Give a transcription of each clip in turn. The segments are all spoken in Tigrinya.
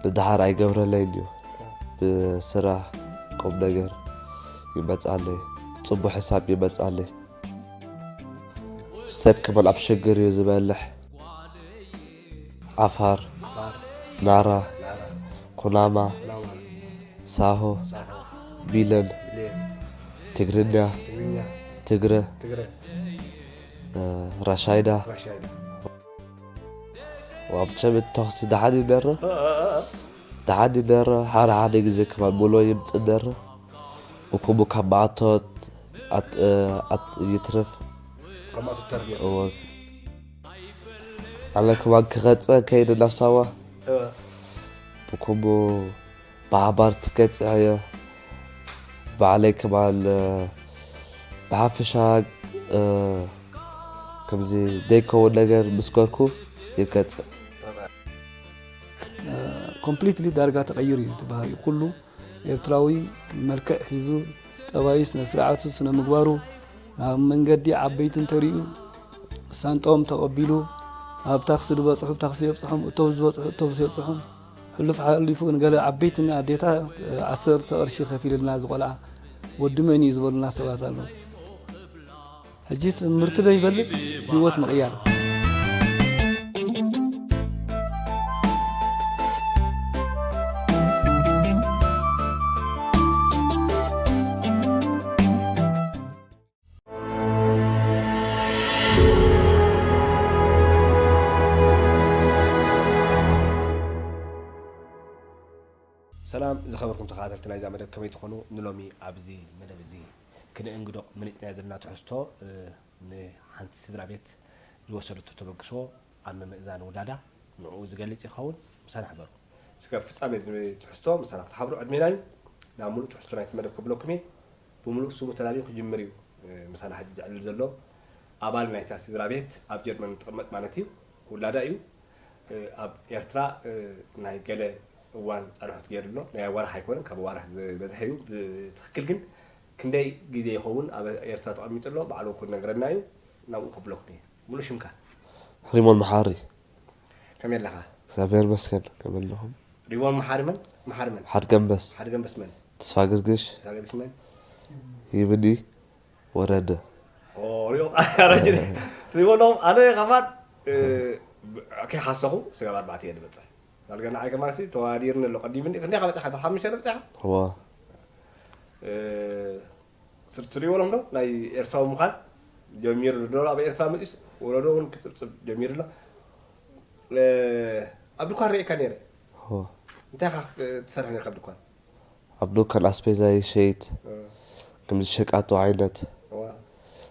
ንደሓር ኣይገብረለይን እዩ። ብስራሕ ቁም ነገር ይመጻለይ፣ ጽቡቕ ሕሳብ ይመጻለይ። ሰብ ከማን ኣብ ሽግር እዩ ዝበልሕ። ዓፋር፣ ናራ፣ ኩናማ፣ ሳሆ፣ ቢለን፣ ትግርኛ፣ ትግረ፣ ራሻይዳ። ዋብቸም ተኹሲ ደሓን ይደረ፣ ደሓን ይደረ። ሓደ ሓደ ግዜ ከማን ብሎ ይምጽእ ደረ። እኩቡ ካብ ማእቶት ኣት-፣ ኣት-፣ ይትርፍ። ካብ ማእቶት ተርፍ። እወ። ኣነ ከማን ክኸጸ ከይደ ናብ ሳዋ። እወ። እኩቡ ብሓባር ትከጽዕ እየ። ባዕለይ ከማን፣ እ፣ ብሓፈሻ፣ እ፣ ከምዚ ዘይከውን ነገር ምስ ገርኩ ይከጽእ። ኮምፕሊትሊ ዳርጋ ተቐይሩ እዩ እቲ ባህሪኡ። ኩሉ ኤርትራዊ መልክዕ ሒዙ፣ ጠባዩ፣ ስነ ስርዓቱ፣ ስነ ምግባሩ፣ ኣብ መንገዲ ዓበይቲ እንተሪኡ ሳንጦም ተቐቢሉ፣ ኣብ ታክሲ ዝበጽሑ ታክሲ የብጽሖም፣ ኣውቶቡስ ዝበጽሑ ኣውቶቡስ የብጽሖም። ሕሉፍ ሓሊፉ ንገለ ዓበይቲ ኣዴታት ዓሰርተ ቅርሺ ከፊልልና ዝቖልዓ ወዲ መን እዩ ዝበሉና ሰባት ኣለዉ። ሕጂ ትምህርቲ ዶ ይበልጽ ህይወት ምቕያር? ሰላም ዝኸበርኩም ተኸታተልቲ ናይዛ መደብ፣ ከመይ ትኾኑ? ንሎሚ ኣብዚ መደብ እዚ ክነእንግዶ መሪጽናዮ ዘለና ትሕዝቶ፣ እ፣ ንሓንቲ ስድራ ቤት ዝወሰደቶ ተበግሶ ኣብ ምምእዛን ውላዳ ንዕኡ ዝገልጽ ይኸውን። ምሳና ሕበሩ። እስከ ፍጻሜ እዚ ትሕዝቶ ምሳና ክትሓብሩ ዕድሜና እዩ። ናብ ሙሉእ ትሕዝቶ ናይቲ መደብ ከብለኩም እየ። ብምሉእ ስሙ ተላልዩ ክጅምር እዩ። ምሳና ሕጂ ዘዕልል ዘሎ ኣባል ናይታ ስድራ ቤት ኣብ ጀርመን ዝቕመጥ ማለት እዩ። ውላዳ እዩ። ኣብ ኤርትራ ናይ ገለ እዋን ጻንሖት ገይሩ ኣሎ። ናይ ኣዋርሕ ኣይኮነን፣ ካብ ኣዋርሕ ዝበዝሐ እዩ። ብትኽክል ግን ክንደይ ግዜ ይኸውን ኣብ ኤርትራ ተቐሚጡ ኣሎ፣ ባዕሉ ክነግረና እዩ። ናብኡ ከብለኩም እየ። ሙሉእ ሽምካ? ሪሞን መሓሪ። ከመይ ኣለኻ? እግዚኣብሔር ይመስገን። ከመይ ኣለኹም? ሪሞን መሓሪ መን? መሓሪ መን? ሓድገምበስ። ሓድገምበስ መን? ተስፋ ግርግሽ። ተስፋ ግርግሽ መን? ይብኒ ወረደ። ኦ፣ ሪሞን፣ ኣራጅ። ሪሞን ኣለኹም? ኣነ ከማን፣ እ፣ ከይሓሰኹ ስጋብ ኣርባዕተ እየ ዝበጽሕ። ዳርጋ ንዓይ ከማንሲ ተዋዲርኒ ኣሎ። ቀዲምኒ፣ ክንደይ ኢኻ በጺሕካ? ሓሙሽተ ዶ በጺሕካ? እዋ። እ፣ ስር-፣ ትሪእዎ ኣለኹም ዶ? ናይ ኤርትራዊ ምዃን ጀሚሩ ኣሎ። ኣብ ኤርትራ መጺኡስ ወለዶ እውን ክጽብጽብ ጀሚሩ ኣሎ። እ፣ ኣብ ድኳን ርእየካ ነይረ። እዋ። እንታይ ኢኻ ትሰርሕ ነይርካ ኣብ ድኳን? ኣብ ድኳን ኣስቤዛ ይሸይጥ። እ። ከምዚ ሸቃጦ ዓይነት። እዋ።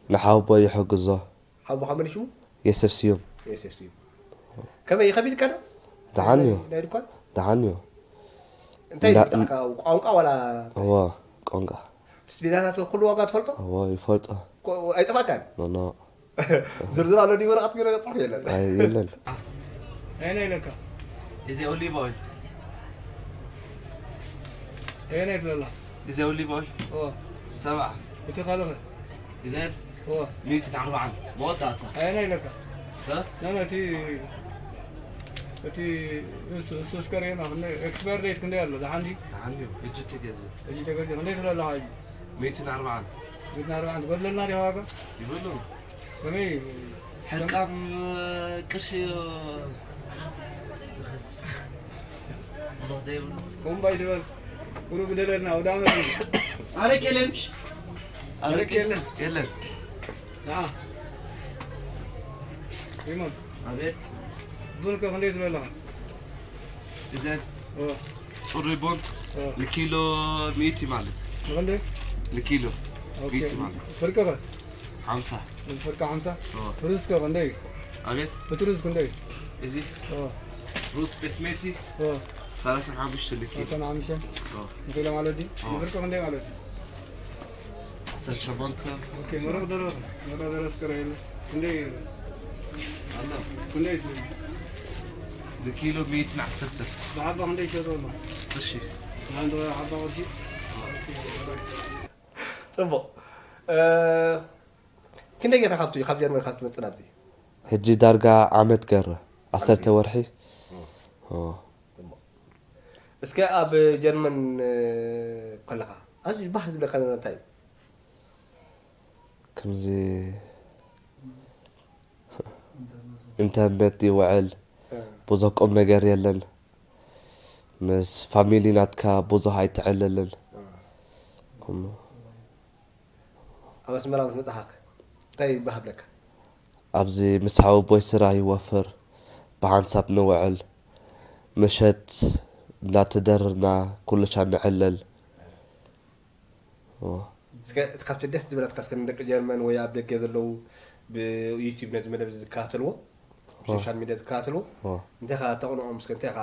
ንሓወቦይ ይሕግዞ። ሓወቦኻ መን እዩ ሽሙ? የሰፍ ስዩም። የሰፍ ስዩም። ከመይ እዩ? ከቢድካ ዶ? ደሓን እዩ። ናይ ድኳን? ደሓን እዩ። እንታይ እዩ እንዳ-፣ ብዛዕባ ቋንቋ ዋላ? እዎ፣ ቋንቋ። ኣስቤዛታት ኩሉ ዋጋ ትፈልጦ? እዎ፣ ይፈልጦ። ኮ-፣ ኣይጠፋእካን? ኖ፣ ኖ። ዝርዝር ኣሎ ድዩ ወረቐት ገይረ ጽሑፍ የለን? ኣይ፣ የለን። ኣየናይ ኢለካ? Is it olive oil? ኣየናይ ትብለላ? Is it olive oil? እዎ። ሰብዓ። እቲ ካልእ ኸ? Is it? እዎ። ሚእትን ኣርባዓን መወዳእታ። ኣየናይ ኢለካ? እ? ኖ፣ ኖ፣ እቲ፣ እቲ እሱ፣ እሱ እስከ ርኤና፣ ክንደይ፣ ኤክስፓየር ዴት ክንደይ ኣሎ? ደሓን ድዩ? ደሓን ድዩ? ሕጂ ተገዝኡ። ሕጂ ተገዝኡ። ክንደይ ትብለላ ሕጂ? ሚእትን ኣርባዓን። ሚእትን ኣርባዓን ትጎድለልና ዲኻ ዋጋ? ይብሉ። ከመይ? ሕቃም ቅርሺ ይኸስ። ከምኡ ባይ ትበል። ቁሩብ ግደለልና፣ ኣውደ ዓመት እዩ። ኣረቂ የለን ምሽ? ኣረቂ ኣረቂ የለን። የለን። ንዓ። ሪሞን። ኣቤት። ቡን ከ ክንደይ ትብል ኣለኻ? እዘን ኦ። ጽሩይ ቡን ኦ። ንኪሎ ሚእቲ ማለት። ንኽንደይ? ንኪሎ ኦኬ። ሚእቲ ማለት። ፍርቂ ከ? ሓምሳ። ፍርቂ ሓምሳ? ኦ። ሩዝ ከ ክንደይ? ኣቤት። እቲ ሩዝ ክንደይ? እዚ ኦ። ሩዝ በስሜቲ ኦ። ሰላሳን ሓሙሽተን ንኪሎ። ሰላሳን ሓሙሽተን? ኦ። ንኪሎ ማለት ድዩ? ኦ። ንፍርቂ ክንደይ ማለት እዩ? ዓሰርተ ሸሞንተ። ኦኬ፣ መረቕ ደረቕ፣ መረቕ ደረቕ ስከረ የለ። ክንደይ? ኣሎ። ክንደይ እዩ? ንኪሎ ሚእትን ዓሰርተ። ብሓባ ክንደይ ይሸጡ ኣሎ? ቅርሺ። ንሓንቲ ሓባ ቅርሺ? ጽቡቕ። እ፣ ክንደይ ጌርካ ካብቲ፣ ካብ ጀርመን ካብ ትመጽእ ናብዚ? ሕጂ ዳርጋ ዓመት ገረ፣ ዓሰርተ ዓመት። ወርሒ። እ። ኦ። ጽቡቕ። እስከ ኣብ ጀርመን፣ እ፣ ከለኻ ኣዝዩ ባህ ዝብለካ ነገር እንታይ እዩ? ከምዚ ኢንተርነት ይውዕል፣ እ። ብዙሕ ቁም ነገር የለን። ምስ ፋሚሊ ናትካ ብዙሕ ኣይትዕለልን። እ። ከምኡ። ኣብ ኣስመራ ምስ መጻኻ እንታይ ይባህ ብለካ? ኣብዚ ምስ ሓወቦይ ስራሕ ይወፍር፣ ብሓንሳብ ንውዕል፣ ምሸት እናተደርና ኩሉሻ ንዕለል። ኦ። እስከ እቲ ካብቲ ደስ ዝበለትካ እስከ ንደቂ ጀርመን ወይ ኣብ ደገ ዘለዉ ብዩቲዩብ ነዚ መደብ እዚ ዝከታተልዎ፣ ኦ። ሶሻል ሚድያ ዝከታተልዎ፣ ኦ። እንታይ ኢኻ ተቕንኦም? እስከ እንታይ ኢኻ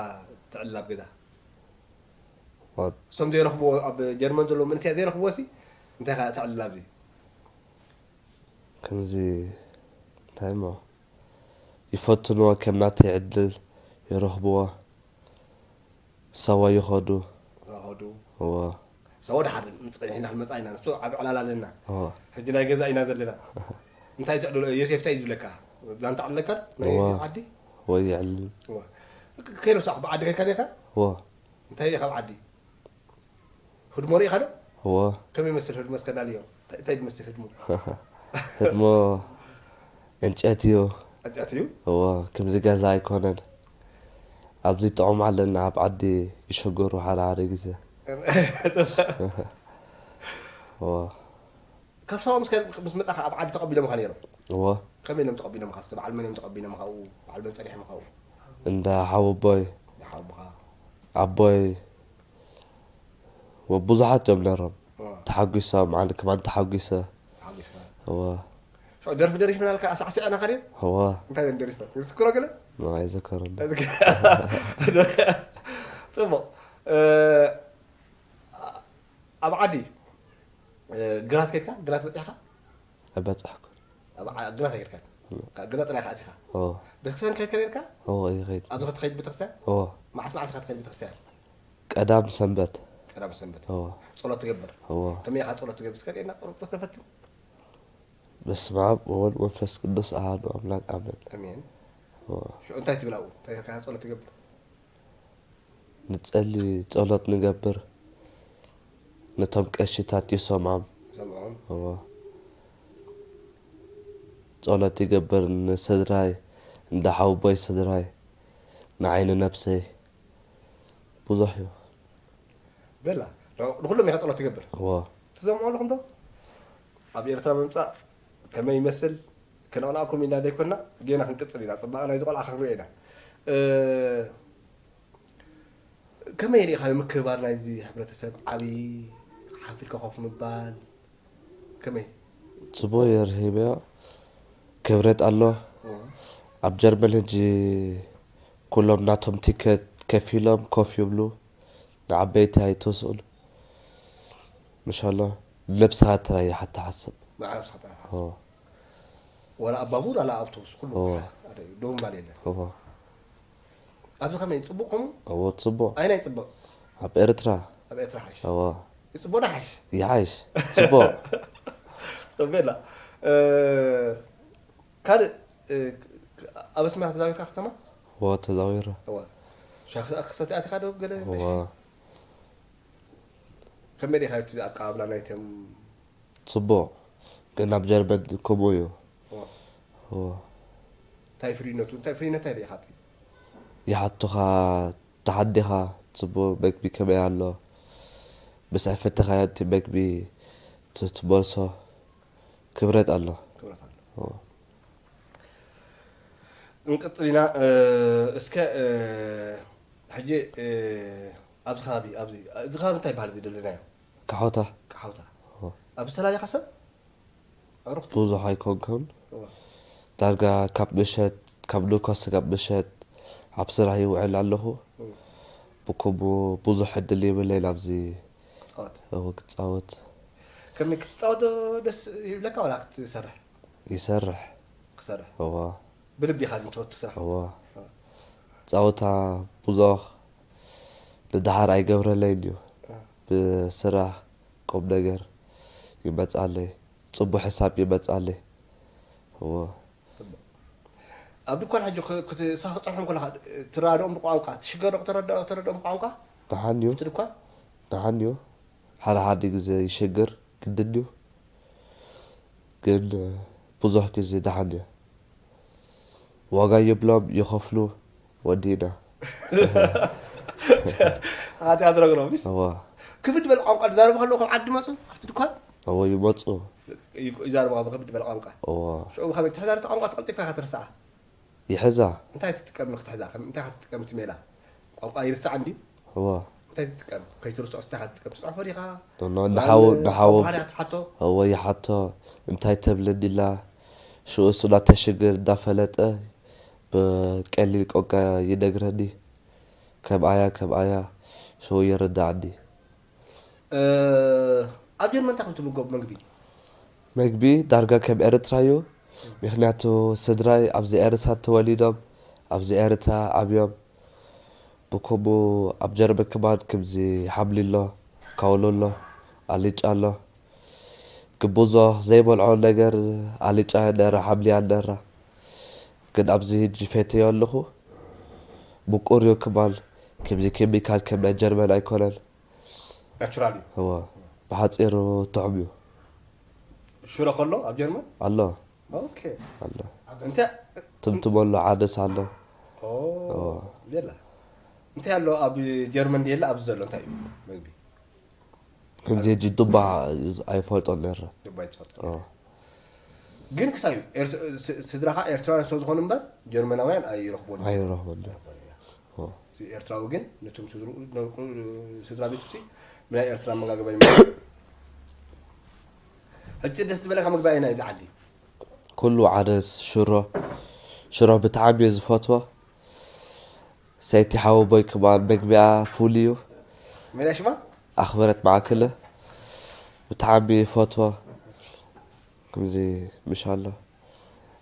ትዕልል ኣብ ገዛ? ኦ። እሶም ዘይረኽብዎ፣ ኣብ ጀርመን ዘለዉ መንእሰያት ዘይረኽብዎ ሲ እንታይ ኢኻ ተዕልል ኣብዚ? ከምዚ እንታይ እሞ ይፈትንዎ፣ ከም ናተይ ዕድል ይረኽብዎ። ሳዋ ይኸዱ። ይኸዱ። እወ። ሳዋ ደሓር ምጽ-፣ ንሕና ክንመጽእ ኢና። ንሱ ዓቢ ዕላል ኣለና። እወ። ሕጂ ናይ ገዛ ኢና ዘለና። እንታይ ትዕልሎ? ዮሴፍ እንታይ እዩ ዝብለካ? ዛንታ ዕልለካ ዶ? ናይ እወ። ዮሴፍ ዓዲ? እወ፣ ይዕልል። እወ። ከይረሳዕኩ ብዓዲ ከይድካ ነርካ? እወ። እንታይ ኢኻ ብዓዲ? ህድሞ ርኢኻ ዶ? እወ። ከመይ ይመስል ህድሞ እስከ ኣላልዮ። እንታይ፣ እንታይ ይመስል ህድሞ? ህድሞ ዕንጨት እዩ። ዕንጨት እዩ? እወ፣ ከምዚ ገዛ ኣይኮነን። ኣብዚ ጥዑም ኣለና፣ ኣብ ዓዲ ይሸገሩ ሓደ ሓደ ግዜ። እወ። ካብ ሳዋ ምስ ከ-፣ ምስ መጻኻ ኣብ ዓዲ ተቐቢሎምኻ ነይሮም? እወ። ከመይ ኢሎም ተቐቢሎምኻ? እስከ በዓል መን እዮም ተቐቢሎምኻ ኣብኡ? በዓል መን ጸኒሖምኻ ኣብኡ? እንዳ ሓወቦይ። እንዳ ሓወቦኻ። ኣቦይ ወ-፣ ብዙሓት እዮም ነይሮም። ዋ። ተሓጒሶም፣ ኣነ ከማን ተሓጒሰ። ተሓጒስካ። እወ። ሽዑ ደርፊ ደሪፍናልካ፣ ኣሳዕሲዕናኻ ድዩ? እወ። እንታይ ደም ደሪፍና? ዝዝክሮ ገለ? ኖ፣ ኣይዝከርን። ኣይዝከ-፣ ጽቡቕ። እ፣ ኣብ ዓዲ፣ እ፣ ግራት ከድካ? ግራት በጺሕካ? ኣይበጻሕኩን። ኣብ ዓ-፣ ግራት ኣይከድካን? እም። ካብ ገዛ ጥራይ ኢኻ ኣቲኻ? እወ። ቤተክርስትያን ከይድካ ነርካ? እወ፣ ይኸይድ። ኣብዚ ክትኸይድ ቤተክርስትያን? እወ። መዓስ መዓስ ኢኻ ትኸይድ ቤተክርስትያን? ቀዳም ሰንበት። ቀዳም ሰንበት። እወ። ጸሎት ትገብር? እወ። ከመይ ኢኻ ጸሎት ትገብር? እስከ ርኤና ቁሩብ ተፈትን። በስመ ኣብ ወወልድ ወመንፈስ ቅዱስ ኣሃዱ ኣምላክ ኣሜን። ኣሜን። እወ። ሽዑ እንታይ ትብል ኣብኡ? እንታይ ኢኻ ጸሎት ትገብር? ንጸሊ፣ ጸሎት ንገብር። ነቶም ቀሺታት ይሰምዖም። ይሰምዖም። እወ። ጸሎት ይገብር ንስድራይ፣ እንዳ ሓወቦይ ስድራይ፣ ንዓይ ንነብሰይ። ብዙሕ እዩ። በላ፣ ን-፣ ንኹሎም ኢኻ ጸሎት ትገብር? እወ። ትሰምዑ ኣለኹም ዶ? ኣብ ኤርትራ ምምጻእ ከመይ ይመስል? ከነቕንኣኩም ኢልና ዘይኮንና፣ ጌና ክንቅጽል ኢና። ጽባቐ ናይዚ ቆልዓ ክንሪኦ ኢና። እ፣ ከመይ ርኢኻዮ ምክብባር ናይዚ ሕብረተሰብ? ዓቢ ሓፍ ኢልካ ኮፍ ምባል ከመይ? ጽቡቕ እየ ርሂበዮ። ክብረት ኣሎ። እወ። ኣብ ጀርመን ሕጂ ኩሎም ናቶም ቲኬት ከፊሎም ኮፍ ይብሉ። ንዓበይቲ ኣይትስእሉ። ምሻሎ ነብስኻ ጥራይ ሓታ ሓስብ። ንዓይ ነብስኻ ጥራይ ሓስብ። እወ። ዋላ ኣብ ባቡር፣ ዋላ ኣብ ኣውቶቡስ፣ ኩሉ እወ። ሓደ እዩ። ደው ምባል የለን። እወ። ኣብዚ ከመይ፣ ጽቡቕ ከምኡ? እወ፣ ጽቡቕ። ኣይናይ ጽቡቕ? ኣብ ኤርትራ። ኣብ ኤርትራ ሓይሽ? እወ። ይጽቡቕ ዶ ሓይሽ? ይሓይሽ። ጽቡቕ። ጽቡቕ ኢላ። እ፣ ካልእ፣ እ፣ ኣብ ኣስመራ ተዛዊርካ ከተማ? እወ፣ ተዛዊረ። እወ። ሻሂ ክሰቲ ኣቲኻ ዶ ገለ እወ። መሽኪ? ከመይ ዲኻ እቲ ኣቀባብላ ናይቶም ጽቡቕ፣ ግን ኣብ ጀርመን ከምኡ እዩ። ኦ። ኦ። እንታይ ፍልይነቱ? እንታይ ፍልይነት እንታይ ርኢኻ ኣብቲ? ይሓቱኻ፣ ተሓዲኻ፣ ጽቡቕ መግቢ ከመይ ኣሎ? ምስ ኣይፈተኻዮ እቲ መግቢ ት-፣ ትመልሶ። ክብረት ኣሎ። ክብረት ኣሎ። ኦ። እንቅጽል ኢና። እ፣ እስከ፣ እ፣ ሕጂ፣ እ፣ ኣብዚ ከባቢ፣ ኣብዚ፣ እዚ ከባቢ እንታይ ይበሃል እዚ ዘለናዮ? ካሖታ። ካሖታ። ኦ። ኣብዚ ሰላም ኢኻ ሰብ? ኣዕሩኽቲ? ብዙሕ ኣይኮንኩን። እወ። ዳርጋ ካብ ምሸት፣ ካብ ንግሆ ስጋብ ምሸት ኣብ ስራሕ ይውዕል ኣለኹ። እወ። ብከምኡ ብዙሕ ዕድል የብለይን ኣብዚ ክጻወት? እወ፣ ክጻወት። ከመይ ክትጻወት ዶ ደስ ይብለካ ዋላ ክትሰርሕ? ይሰርሕ። ክሰርሕ? እወ። ብልቢ ኢኻ ግን ትፈቱ ስራሕ? እወ። እወ። ጻወታ ብዙሕ ንደሓር ኣይገብረለይን እዩ። እወ። ብስራሕ ቁም ነገር ይመጽኣለይ፣ ጽቡቕ ሕሳብ ይመጽኣለይ። እወ። ጽቡቕ። ኣብ ድኳን ሕጂ ክ-፣ ክት-፣ ንስኻ ክትጸንሖም ከለኻ፣ ትረዳድኦም ብቋንቋ፣ ትሽገር ዶ ክትረዳ-፣ ክትረድኦም ብቋንቋ? ደሓን እዩ። እቲ ድኳን? ደሓን እዩ። ሓደ ሓደ ግዜ ይሸግር፣ ግድን እዩ። ግን ብዙሕ ግዜ ደሓን እዩ። ዋጋ ይብሎም፣ ይኸፍሉ፣ ወዲእና። ኣቲ ኣትረግሮምሽ? እዋ። ክብድ በል ቋንቋ ዝዛረቡ ከለዉ ካብ ዓዲ መጹ ኣብቲ ድኳን? እዎ ይመጹ። ይዛረቡ ካብ ክብድ በል ቋንቋ? እዎ። ሽዑ ከመይ ትሕዛ ነቲ ቋንቋ ትቐልጢፍካ ክትርስዓ? ይሕዛ። እንታይ ትጥቀም ንክትሕዛ? ከም እንታይ ክትጥቀም እቲ ሜላ? ቋንቋ ይርሳዕ እንዲ? እዎ። እንታይ ትጥቀም? ከይትርስዖ እንታይ ክትጥቀም? ትጽሕፎ ዲኻ? ኖ፣ ኖ፣ ንሓው-፣ ንሓው-፣ ኣቦ ባህርያ ትሓቶ? እዎ፣ ይሓቶ። እንታይ ተብለኒ ኢላ? ሽኡስ እናተሽግር እንዳፈለጠ ብቀሊል ቋንቋ ይነግረኒ። ከምኣያ፣ ከምኣያ፣ ሽኡ ይርዳዕኒ። እ፣ ኣብ ጀርመን እንታይ ከም ትምገቡ መግቢ? መግቢ ዳርጋ ከም ኤርትራ እዩ። ምኽንያቱ ስድራይ ኣብዚ ኤርትራ ተወሊዶም፣ ኣብዚ ኤርትራ ዓብዮም። ብከምኡ ኣብ ጀርመን ከማን ከምዚ ሓምሊ ኣሎ፣ ካውሎ ኣሎ፣ ኣልጫ ኣሎ። ግን ብዙሕ ዘይበልዖ ነገር ኣልጫ እያ ነራ፣ ሓምሊ እያ ነራ። ግን ኣብዚ ሕጂ ፈትዮ ኣለኹ። ምቁር እዩ ከማን፣ ከምዚ ኬሚካል ከም ናይ ጀርመን ኣይኮነን። ናቹራል እዩ። እወ፣ ብሓጺሩ ጥዑም እዩ። ሽሮ ከሎ ኣብ ጀርመን? ኣሎ። ኦኬ። ኣሎ። እንተ-፣ ትምትም ኣሎ፣ ዓደስ ኣሎ። ኦ፣ እወ። የላ። እንታይ ኣሎ ኣብ ጀርመን የለ፣ ኣብዚ ዘሎ እንታይ እዩ መግቢ? ከምዚ ሕጂ ዱባ ኣይፈልጦን ነረ። ዱባ ኣይትፈልጦን። እወ። ግን ክሳብ እዩ፣ ኤርት-፣ ስ-፣ ስድራኻ ኤርትራውያን ስለ ዝኾኑ እምበር ጀርመናውያን ኣይረኽቦን። ኣይረኽቦን። ኦ። እዚ ኤርትራዊ ግን ነቶም ስድርኡ ዝነበሩ ስድራ ቤቱ ሲ ብናይ ኤርትራ ኣመጋግባ ይመ-፣ ሕጂ ደስ ዝበለካ ምግቢ ኣየናይ እዩ ዝዓሊ? ኩሉ ዓደስ፣ ሽሮ። ሽሮ ብጣዕሚ እየ ዝፈትዎ። ሰይቲ ሓወቦይ ከማን መግቢኣ ፉል እዩ። መን እያ ሽማ? ኣኽበረት ማዕከለ። ብጣዕሚ እየ ዝፈትዎ። ከምዚ ምሽ ኣሎ።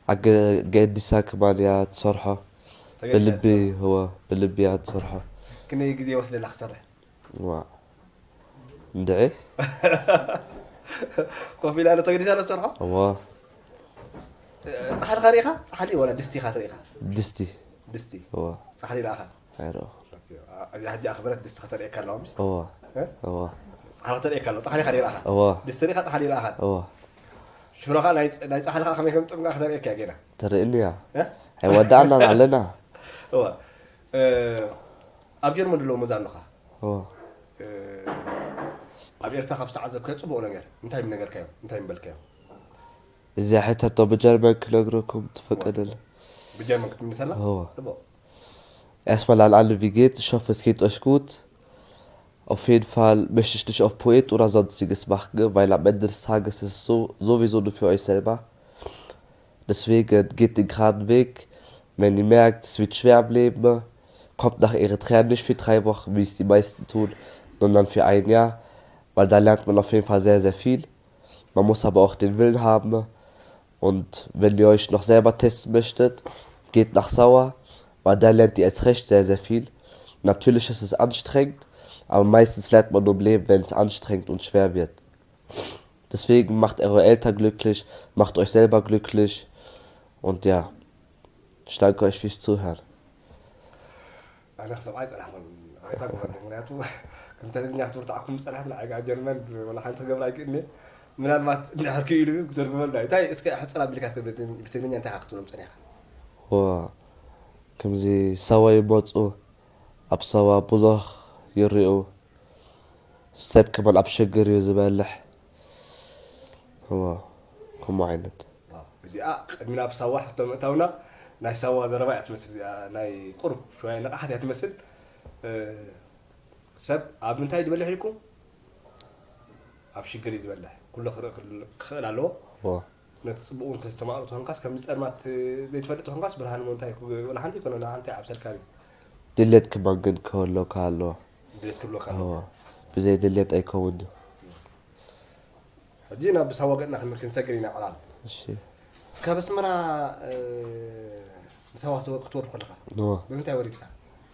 ኣገ-፣ ገዲሳ ከማን እያ ትሰርሖ። ተገዲሳ ብልቢ፣ ትሰርሖ። እወ፣ ብልቢ እያ ትሰርሖ። ክንደይ ግዜ ይወስደላ ክሰርሕ? ዋ። እንድዒ? ኮፍ ኢላ ኣሎ ተገዲሳ ኣሎ ትሰርሖ? እወ። እ፣ ጻሕሊ ኸ ርኢኻ? ጻሕሊ ወላ ድስቲ ኢኻ ትርኢ ኢኻ? ድስቲ። ድስቲ። እወ። ጻሕሊ ረኣኻ? ኣይረኣኹን። ኦኬ። ኣ-፣ ኣብዚኣ ሕጂ ኣኽበረት ድስቲ ከተርእየካ ኣለዋ፣ ምስ? እወ። እ? እወ። ጻሕሊ ከተርእየካ ኣለዋ። ጻሕሊ ኸ ይረኣኻ? እወ። ድስቲ ርኢኻ፣ ጻሕሊ ይረኣኻ? እወ። ሽሮኻ ናይ ጸ-፣ ናይ ጻሕሊ ኸኣ ከመይ ከም ጥምቃ ከተርእየካ እያ ጌና። ተርእየኒ እያ። እ? ኣይወዳእናን ኣለና። እወ። እ፣ ኣብ ጀርመን ድለዉ መዛ ኣለኻ? እወ። እ፣ ኣብ ኤርትራ ካብ ዝተዓዘብካዮ ጽቡቕ ነገር እንታይ ምነገርካዮ? እንታይ ምበልካዮ? እዚኣ ሕተቶ ብጀርመን ክነግረኩም ትፈቀደለ? ብጀርመን ክትምልሰላ? እወ። ጽቡቕ። Erstmal an alle, wie geht? Ich hoffe, es geht euch gut. Auf jeden Fall möchte ich nicht auf Poet oder sonstiges machen, weil am Ende des Tages ist es so, sowieso nur für euch selber. Deswegen geht den geraden Weg. Wenn ihr merkt, es wird schwer im Leben, kommt nach Eritrea nicht für drei Wochen, wie es die meisten tun, sondern für ein Jahr, weil da lernt man auf jeden Fall sehr, sehr viel. Man muss aber auch den Willen haben. Und wenn ihr euch noch selber testen möchtet, geht nach Sauer, weil da lernt ihr erst recht sehr, sehr viel. Natürlich ist es anstrengend, aber meistens lernt man nur im Leben, wenn es anstrengend und schwer wird. Deswegen macht eure Eltern glücklich, macht euch selber glücklich. Und ja, ich danke euch fürs Zuhören. ኣነ ክሰምዓ ኣይጸናሕኩን። ኣይጸግቦን። ምኽንያቱ፣ ከም ትግርኛ ክትብርትዓኩም ዝጸናሕት ንዓይ ኣብ ጀርመን ወላ ሓንቲ ክገብራ ኣይክእልን እየ። ምናልባት እንድሕር ክኢሉ ክተርጉመልና። እንታይ እስከ ሕጽር ኣቢልካ እስከ ብትግርኛ እንታይ ኢኻ ክትብሎም ጸኒሕካ? ዋ፣ ከምዚ ሳዋ ይመጹ፣ ኣብ ሳዋ ብዙሕ ይርእዩ። ሰብ ከማን ኣብ ሽግር እዩ ዝበልሕ። እዋ፣ ከምኡ ዓይነት። ዋው፣ እዚኣ ቅድሚ ናብ ሳዋ ሕቶ ምእታውና፣ ናይ ሳዋ ዘረባ እያ ትመስል እዚኣ፣ ናይ ቁሩብ ሽዋይ ነቓሓት እያ ትመስል። እ፣ ሰብ ኣብ ምንታይ ዝበልሕ ኢልኩም? ኣብ ሽግር እዩ ዝበልሕ። ኩሉ ክርኢ ክል-፣ ክኽእል ኣለዎ። እዋ። ነቲ ጽቡቕ እውን ተስተማቕሮ ተኾንካስ፣ ከምዚ ጸልማት ዘይትፈልጥ ተኾንካስ፣ ብርሃን እሞ እንታይ ክግ-፣ ወላ ሓንቲ ኣይኮነ፣ ወላ ሓንቲ ኣይዓብሰልካን እዩ። ድሌት ክማን ግን ክህሎካ ኣለዎ። ድሌት ክህልወካ ኣለዎ። እዋ። ብዘይ ድሌት ኣይከውን እዩ። ሕጂ ናብ ሳዋ ገጽና ክን-፣ ክንሰግር ኢና ዕላል። እሺ። ካብ ኣስመራ፣ እ፣ ንሳዋ ክትወ-፣ ክትወርድ ከለኻ፣ እዋ። ብምንታይ ወሪድካ?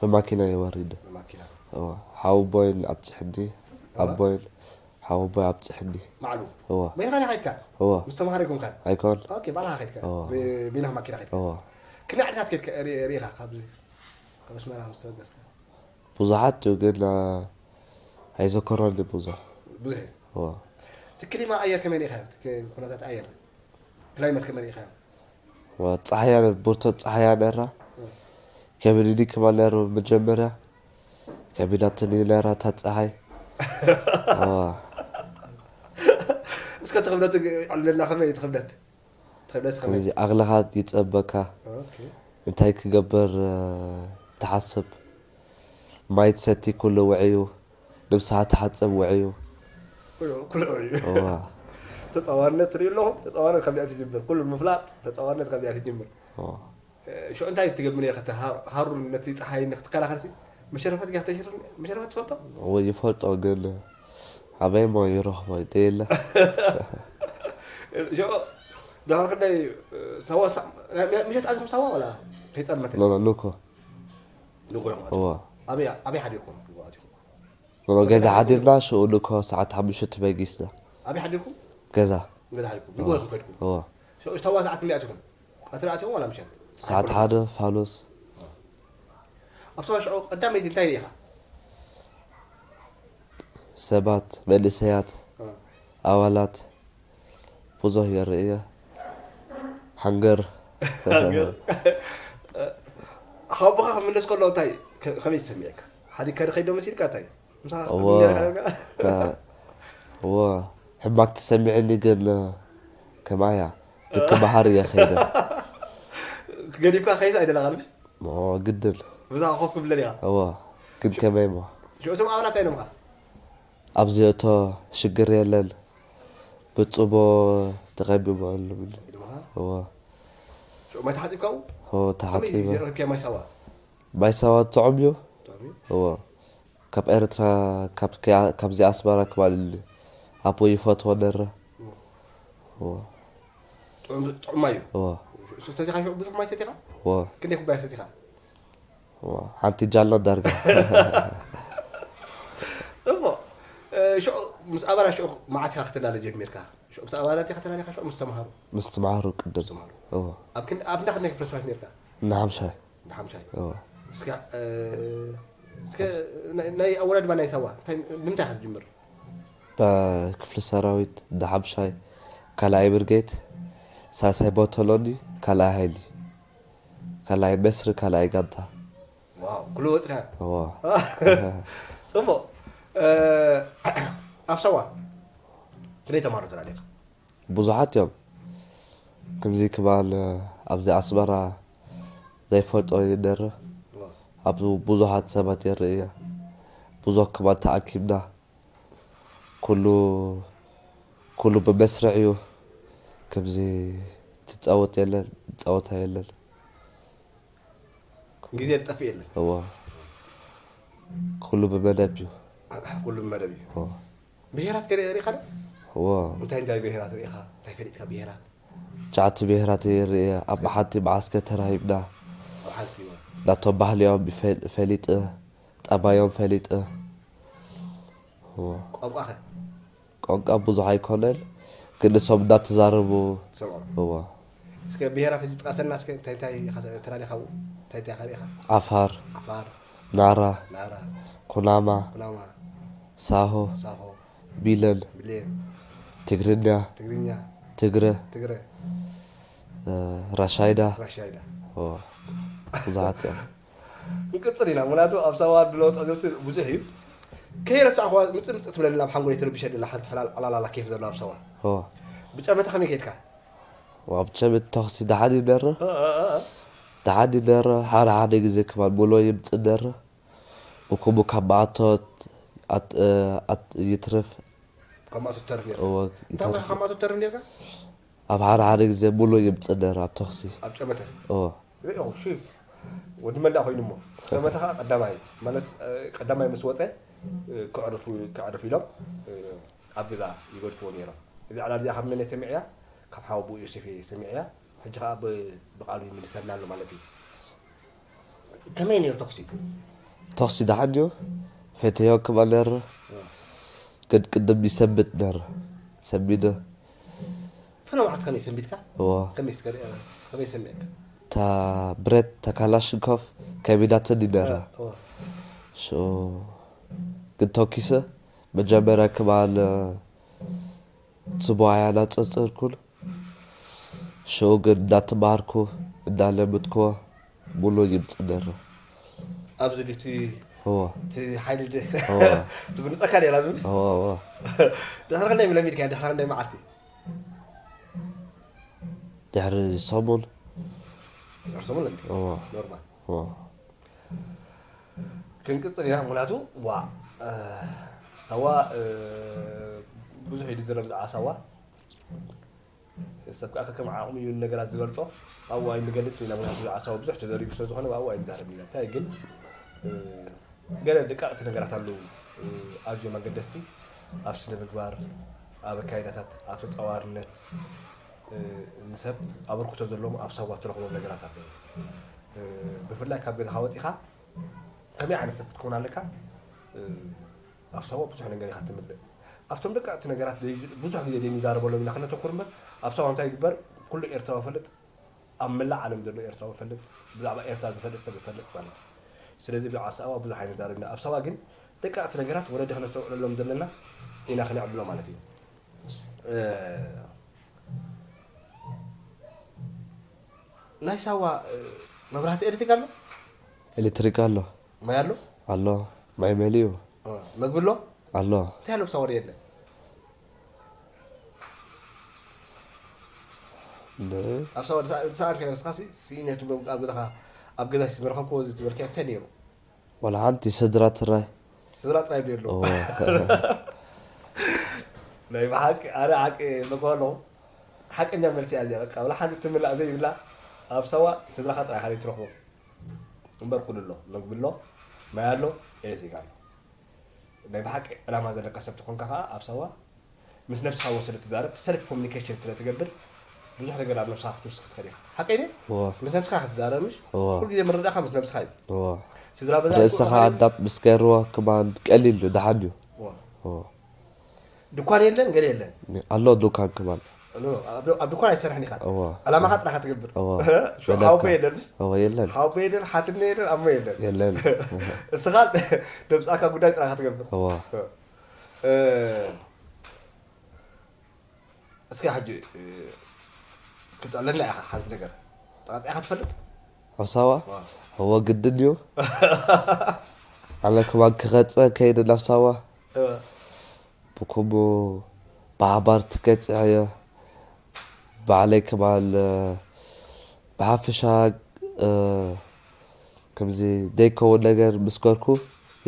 ብማኪና እየ ወሪደ። ብማኪና። እዋ። ሓወቦይን ኣብጽሕኒ፣ እዋ። ኣቦይን ሓወቦይ ኣብጽሕኒ። ማዕሉ? እዋ። በይንኻ ዲኻ ኸይድካ? እዋ። ምስ ተምሃሮ ኣይኮንካን? ኣይኮን። ኦኬ፣ ባዕልኻ ኸይድካ? እዋ። ብ-፣ ብናይ ማኪና ኸይድካ? እዋ። ክንደይ ዓድታት ከይድካ ሪ-፣ ሪኢኻ ካብዚ፣ ካብ ኣስመራ ምስ ተበገስካ? ብዙሓት እዩ ግን፣ እ፣ ኣይዘከሮን ብዙሕ። ብዙሕ እዩ። እዋ። እቲ ክሊማ ኣየር ከመይ ርኢኻዮ? እቲ ክ- ኩነታት ኣየር ክላይመት ከመይ ርኢኻዮ? እዋ፣ ጸሓያ ብርቶ ጸሓያ ነራ። ከቢድኒ ክማ ነሩ መጀመርያ። ከቢዳትኒ ነራ እታ ጸሓይ። እዋ። እስከ እቲ ክብደት ዕልልና ከመይ እዩ እቲ ክብደት? እቲ ክብደት ከመይ? ከምዚ ኣኽልኻ ይጸበካ። ኦኬ። እንታይ ክገብር፣ እ፣ ትሓስብ? ማይ ትሰቲ ኩሉ ውዕዩ። ልብስኻ ትሓጽብ ውዕዩ። ኩሉ ኩሉ እዩ። እዋ። ተጻዋርነት ትርኢ ኣለኹም። ተጻዋርነት ካብ ዚኣ ትጅምር። ኩሉ ምፍላጥ ተጻዋርነት ካብ ዚኣ ትጅምር። እዋ። ሽዑ እንታይ ትገብር ኢኻ? እቲ ሃ- ሃሩን ነቲ ጸሓይ ንክትከላኸልሲ መሸረፈት ጌርካ ተሽርፍ መሸረፈት ትፈልጦ? እወ ይፈልጦ ግን ኣበይ እሞ ይረኽቦ ደየለ። ሽዑ ድሕሪ ክንደይ ሳዋ ሳ- ናይ- ናይ- ምሸት ኣትኩም ሳዋ ዋላ ከይጸልመተ? ኖ ኖ ሉኮ ንጎ እዮም ኣትኩም። እወ ኣበይ ኣበይ ሓዲርኩም ንጎ ኣትኩም? ኖ ኖ ገዛ ሓዲርና ሽኡ ሉኮ ሰዓት ሓሙሽተ ተበጊስና ኣበይ ሓዲርኩም? ገዛ ገዛ ሓዲርኩም ንጎ ኢኹም ከድኩም። እወ ሽዑ ሳዋ ሰዓት ክንደይ ኣትኩም? ቀትሪ ኣትዮም ዋላ ምሸት? ሰዓት ሓደ ፋኖስ ኣብ ሳዋ ሽዑ ቀዳመይቲ እንታይ ርኢኻ? ሰባት መንእሰያት ኣባላት ብዙሕ የርኢ እየ ሓንገር ሓቦኻ ክምለስ ከሎ እንታይ ከ- ከመይ ዝሰሚዐካ? ሓዲግካ ዶ ከይዶ መሲልካ እንታይ? ምሳኻ እዎ። ክምለስ ከሎ እዎ ሕማቅ ተሰሚዕኒ ግን ከማያ ልክ ባህር እየ ከይደ ገዲፍካ ከይስ ኣይደለኻ ልብስ ሞ ግድን ብዛኻ ኮፍ ክብለል ኢኻ እዎ ግን ከመይ ሞ ሽዑ እቶም ኣባላት ኣይኖምኻ ኣብዚ እቶ ሽግር የለን ብፅቦ ተቐቢቦ ኣለብኒ ኢሎምኻ እዎ ሽዑ ማይ ተሓፂብካ ው እዎ ተሓፂበ ረኪያ ማይ ሳዋ ማይ ሳዋ ጥዑም እዩ እዎ ካብ ኤርትራ ካብ ከያ- ካብዚ ኣስመራ ክባል ኣቦ ይፈትዎ ነረ እዎ ጥዑም ማይ እዩ እዎ ሰቲኻ ሽዑ ብዙሕ ማይ ሰቲኻ እዎ ክንደይ ኩባያ ሰቲኻ እዎ ሓንቲ ጃሎ ዳርጋ ፅቡቕ ሽዑ ምስ ኣባላት ሽዑ መዓስ ኢኻ ክትላለ ጀሚርካ ሽዑ ምስ ኣባላት ኢኻ ተላሊኻ ሽዑ ምስ ተምሃሩ ምስ ትምሃሩ ቅድም ተምሃሩ እዎ ኣብ ክን ኣብ እንዳ ክንደይ ክፍለ ሰባት ነርካ ንሓምሻይ ንሓምሻይ እዎ እስከ እስከ ናይ ኣወዳድባ ናይ ሳዋ እንታይ ንምንታይ ኢኻ ትጅምር ብክፍሊ ሰራዊት ንሓምሻይ ካልኣይ ብርጌድ ሳልሳይ ቦቶሎኒ ካልኣይ ሃይሊ ካልኣይ መስሪ ካልኣይ ጋንታ ዋው ኩሉ ወፅካ እዎ ፅቡቕ ኣብ ሳዋ ክንደይ ተማሃሮ ተላሊኻ ብዙሓት እዮም ከምዚ ክባል ኣብዚ ኣስመራ ዘይፈልጦ ይደርፍ ኣብ ብዙሓት ሰባት የርኢ እያ ብዙሕ ክባል ተኣኪብና ኩሉ ኩሉ ብመስርዕ እዩ ከምዚ ትፃወት የለን ፃወታ የለን ግዜ ዝጠፍእ የለን እዋ ኩሉ ብመደብ እዩ ኩሉ ብመደብ እዩ እዋ ብሄራት ከ ሪኢኻ ዶ? እዋ እንታይ እንታይ ብሄራት ሪኢኻ እንታይ ፈሊጥካ ብሄራት ትሽዓተ ብሄራት ይርኢ ኣብ ሓንቲ መዓስከር ተራሂብና ኣብ ሓንቲ እዋ ናቶም ባህልዮም ይፈል- ፈሊጥ ጠባዮም ፈሊጥ እዋ ቋንቋኸ ቋንቋ ብዙሕ ኣይኮነን ግን ንሶም እንዳተዛረቡ ትሰምዖም እዋ እስከ ብሄራት ሕጂ ጥቃሰና እስከ እንታይ እንታይ ኢኻ ተላሊኻ እንታይ እንታይ ኢኻ ሪኢኻ ዓፋር ዓፋር ናራ ናራ ኩናማ ኩናማ ሳሆ ሳሆ ቢለን ብሌን ትግርኛ ትግርኛ ትግረ ትግረ እ፣ ራሻይዳ ራሻይዳ ኦ፣ ብዙሓት እዮም ክንቅፅል ኢና ምክንያቱ ኣብ ሳዋ ድሎ ፀገቲ ብዙሕ እዩ ከይረሳዕኹዋ ምፅእ ምፅእ ትብለኒ ናብ ሓንጎለይ ትርብሸ ደላ ሓንቲ ሓላል ዓላላላ ኬፍ ዘሎ ኣብ ሳዋ ኦ፣ ብጨመተ ከመይ ከድካ ዋብ ጨመት ተኽሲ ደሓን ይደረ ደሓን ይደረ ሓደ ሓደ ግዜ ክባል ሙሎ ይምፅእ ደረ ብኩሙ ካብ ማእቶት ኣት- ኣት- ይትርፍ ካብ ማእቶ ትተርፍ ነርካ እወ እንታይ ይተርፍ ካብ ማእቶ ትተርፍ ነርካ ኣብ ሓደ ሓደ ግዜ ሙሉ ይምፅእ ደረ ኣብ ተኽሲ ኣብ ጨመተ እወ ኦ ሺፍ ወዲ መንዳ ኮይኑ እሞ ጨመተ ከዓ ቀዳማይ ማለት ቀዳማይ ምስ ወፀ ክዕርፉ ክዕርፍ ኢሎም ኣብ ገዛ ይገድፍዎ ነይሮም እዚ ዕላል እዚኣ ካብ መን ሰሚዕያ ካብ ሓወቦ ዮሴፍ እየ ሰሚዕያ ሕጂ ከዓ ብቃሉ ይምልሰልና ኣሎ ማለት እዩ ከመይ ነይሩ ተኩሲ ተኽሲ ደሓን ድዩ ፈተዮ ክባል ነረ ግን ቅድም ይሰንብድ ነረ ሰንቢደ ፈነ መዓት ከመይ ሰንቢድካ እዎ ከመይ ስከ ከመይ ሰሚዕካ እታ ብረት እታ ካላሽንኮፍ ከቢዳትኒ ነረ ሽዑ ግን ተኪሰ መጀመርያ ክማል ጽቡቕ ኣያ እናጸጸርኩን ሽዑ ግን እንዳተማሃርኩ እንዳለምድኩ ሙሉ ይምጽእ ነረ። ኣብዚ ድቲ እዎ እቲ ሓይሊ ድ እዎ ትብንፀካ ሌላ ዝብልስ እዎ እዎ ድሕሪ ክንደይ ለሚድካ ድሕሪ ክንደይ መዓልቲ ድሕሪ ሰሙን ድሕሪ ሰሙን ለሚድ እዎ ኖርማል እዎ ክንቅፅል ኢና ምክንያቱ ዋ ሳዋ ብዙሕ እዩ ዝረብ ዝዓ ሳዋ ሰብ ከዓ ከም ዓቕሚ እዩ ነገራት ዝገልፆ ኣብኡ ኣይንገልፅ ኢና ምክንያቱ ዝዓ ሳዋ ብዙሕ ተዘሪጉ ስለ ዝኾነ ኣብኡ ኣይንዛረብ ኢና እንታይ ግን ገለ ደቃቕቲ ነገራት ኣለዉ ኣዝዮም ኣገደስቲ ኣብ ስነ ምግባር ኣብ ኣካይዳታት ኣብ ተፃዋርነት ንሰብ ኣበርክቶ ዘለዎም ኣብ ሳዋ ትረኽቦም ነገራት ኣለዉ ብፍላይ ካብ ገዛኻ ወፂኻ ከመይ ዓይነት ሰብ ክትከውን ኣለካ ኣብ ሳዋ ብዙሕ ነገር ኢኻ ትምልእ ኣብቶም ደቃቕቲ ነገራት ብዙሕ ግዜ ዘይንዛረበሎም ኢና ክነተኩር እምበር ኣብ ሳዋ እንታይ ይግበር ኩሉ ኤርትራዊ ፈልጥ ኣብ መላእ ዓለም ዘሎ ኤርትራዊ ፈልጥ ብዛዕባ ኤርትራ ዝፈልጥ ሰብ ይፈልጥ ማለት እዩ ስለዚ ብዛዕባ ሳዋ ብዙሕ ኣይንዛረብ ኢና ኣብ ሳዋ ግን ደቃቕቲ ነገራት ወለዲ ክነስተውዕለሎም ዘለና ኢና ክነዕብሎ ማለት እዩ ናይ ሳዋ መብራህቲ ኤሌክትሪክ ኣሎ ኤሌክትሪክ ኣሎ ማይ ኣሎ ኣሎ ማይ መሊኡ መግቢ ኣሎ ኣሎ እንታይ ኣሎ ብሳዋ የለ ን- ኣብ ሳዋ ሰኣል ከ ንስኻ ሲ ነቱ ኣብ ገዛኻ ኣብ ገዛ ዝመረኸብክዎ እዚ ትበልካ እንታይ ነይሩ ዋላ ሓንቲ ስድራ ትራይ ስድራ ጥራይ ዶ ኣለዎ እዎ ናይ ብሓቂ ኣነ ሓቂ መኮ ኣለኹ ሓቀኛ መልሲ እያ እዚኣ በቃ ወላ ሓንቲ ትምላእ ዘይብላ ኣብ ሳዋ ስድራኻ ጥራይ ሓደ ትረኽቦ እምበር ኩሉ ኣሎ መግቢ ኣሎ ማይ ኣሎ ኤሌክትሪክ ኣሎ ናይ ብሓቂ ዕላማ ዘለካ ሰብ ትኾንካ ከዓ ኣብ ሳዋ ምስ ነብስኻ ወሰደ ትዛረብ ሰልፍ ኮሚኒኬሽን ስለ ትገብር ብዙሕ ነገር ኣብ ነብስኻ ክትውስኽ ትኽእል ኢኻ ሓቀይ ድየ እዎ ምስ ነብስኻ ክትዛረብ ምሽ እዎ ኩሉ ግዜ ምርዳእካ ምስ ነብስኻ እዩ እዎ ስድራ በዛ ርእስኻ ኣዳብ ምስ ገርዎ ክማን ቀሊል እዩ ደሓን እዩ እዎ። እዎ ድኳን የለን ገለ የለን ኣሎ ዱካን ክማን ኖ፣ ኣብ ኣብ ድኳን ኣይሰርሕን ኢኻ እዎ ዕላማኻ ጥራኻ ትገብር እዎ ሓወቦ የለን እዎ የለን ሓወቦ የለን ሓትነ የለን ኣሞ የለን የለን እስኻ ነብስኻ ጉዳይ ጥራኻ ትገብር እዎ እ፣ እስኪ ሕጂ እ፣ ክትዕለልና ኢኻ ሓንቲ ነገር ተቐፂዕኻ ትፈልጥ ኣብ ሳዋ እዎ ግድን እዩ ኣነ ክማን ክኸፀ ከይደ ናብ ሳዋ ብኩሙ ብሓባር ትከፅዕዮ ባዕለይ ክማን ብሓፈሻ ከምዚ ዘይከውን ነገር ምስ ገርኩ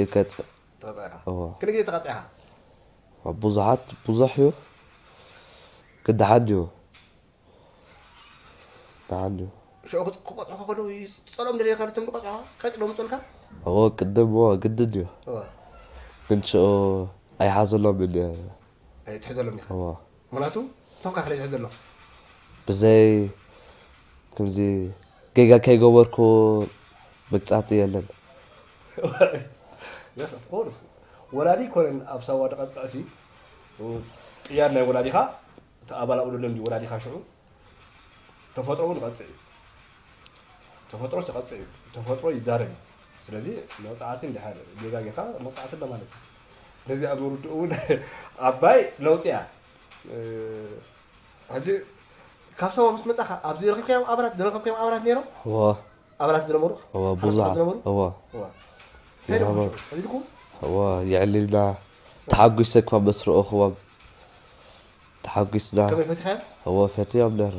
ይከፅእ ተቐፂዕኻ እዎ ክንደ ግዜ ተቐፂዕኻ ብዙሓት ብዙሕ እዩ ግን ደሓን እዩ ደሓን እዩ ሽዑ ክፅ- ክቆፅዑ ከለዉ ይስ- ትፀልኦም ደሊልካ ነቶም ዝቆፅዑ ቀፂሎም ይፀልካ እዎ ቅድም እዎ ግድን እዩ ግን ሽዑ ኣይሓዘሎም ትሕዘሎም ኢኻ እዎ ምክንያቱ እቶም ካክለ ትሕዘሎም ብዘይ ከምዚ ጌጋ ከይገበርኩ መቅፃዕቲ የለን yes of course ወላዲ ይኮነን ኣብ ሳዋ ድቐፅዕ ሲ ቅያር ናይ ወላዲኻ እቲ ኣባል ኣብኡ ዘሎ እንዲ ወላዲኻ ሽዑ ተፈጥሮ እውን ይቐፅዕ እዩ ተፈጥሮ ይቐፅዕ እዩ ተፈጥሮ ይዛረብ እዩ ስለዚ መቕፃዕቲ እንድሕር ጌጋ ጌርካ መቕፃዕቲ ኣሎ ማለት እዩ ስለዚ ኣብ ምርድኡ እውን ዓባይ ለውጢ እያ ሕጂ ካብ ሳዋ ምስ መፃኻ ኣብዚ ረኺብካዮም ኣባላት ዝረኸብካዮም ኣባላት ነይሮም እዎ ኣባላት ዝነበሩ እዎ ሓለፍቲ ብዙሓት ዝነበሩ እዎ እዋ። እንታይ ኢሎም ይረኸቡ። ሽዑ? ፈሊጥኩም? እዎ የዕሊልና ተሓጒሰ እኳ ምስ ረእኽዎም ተሓጒስና ከመይ ፈቲኻዮም? እዎ ፈትዮም ነረ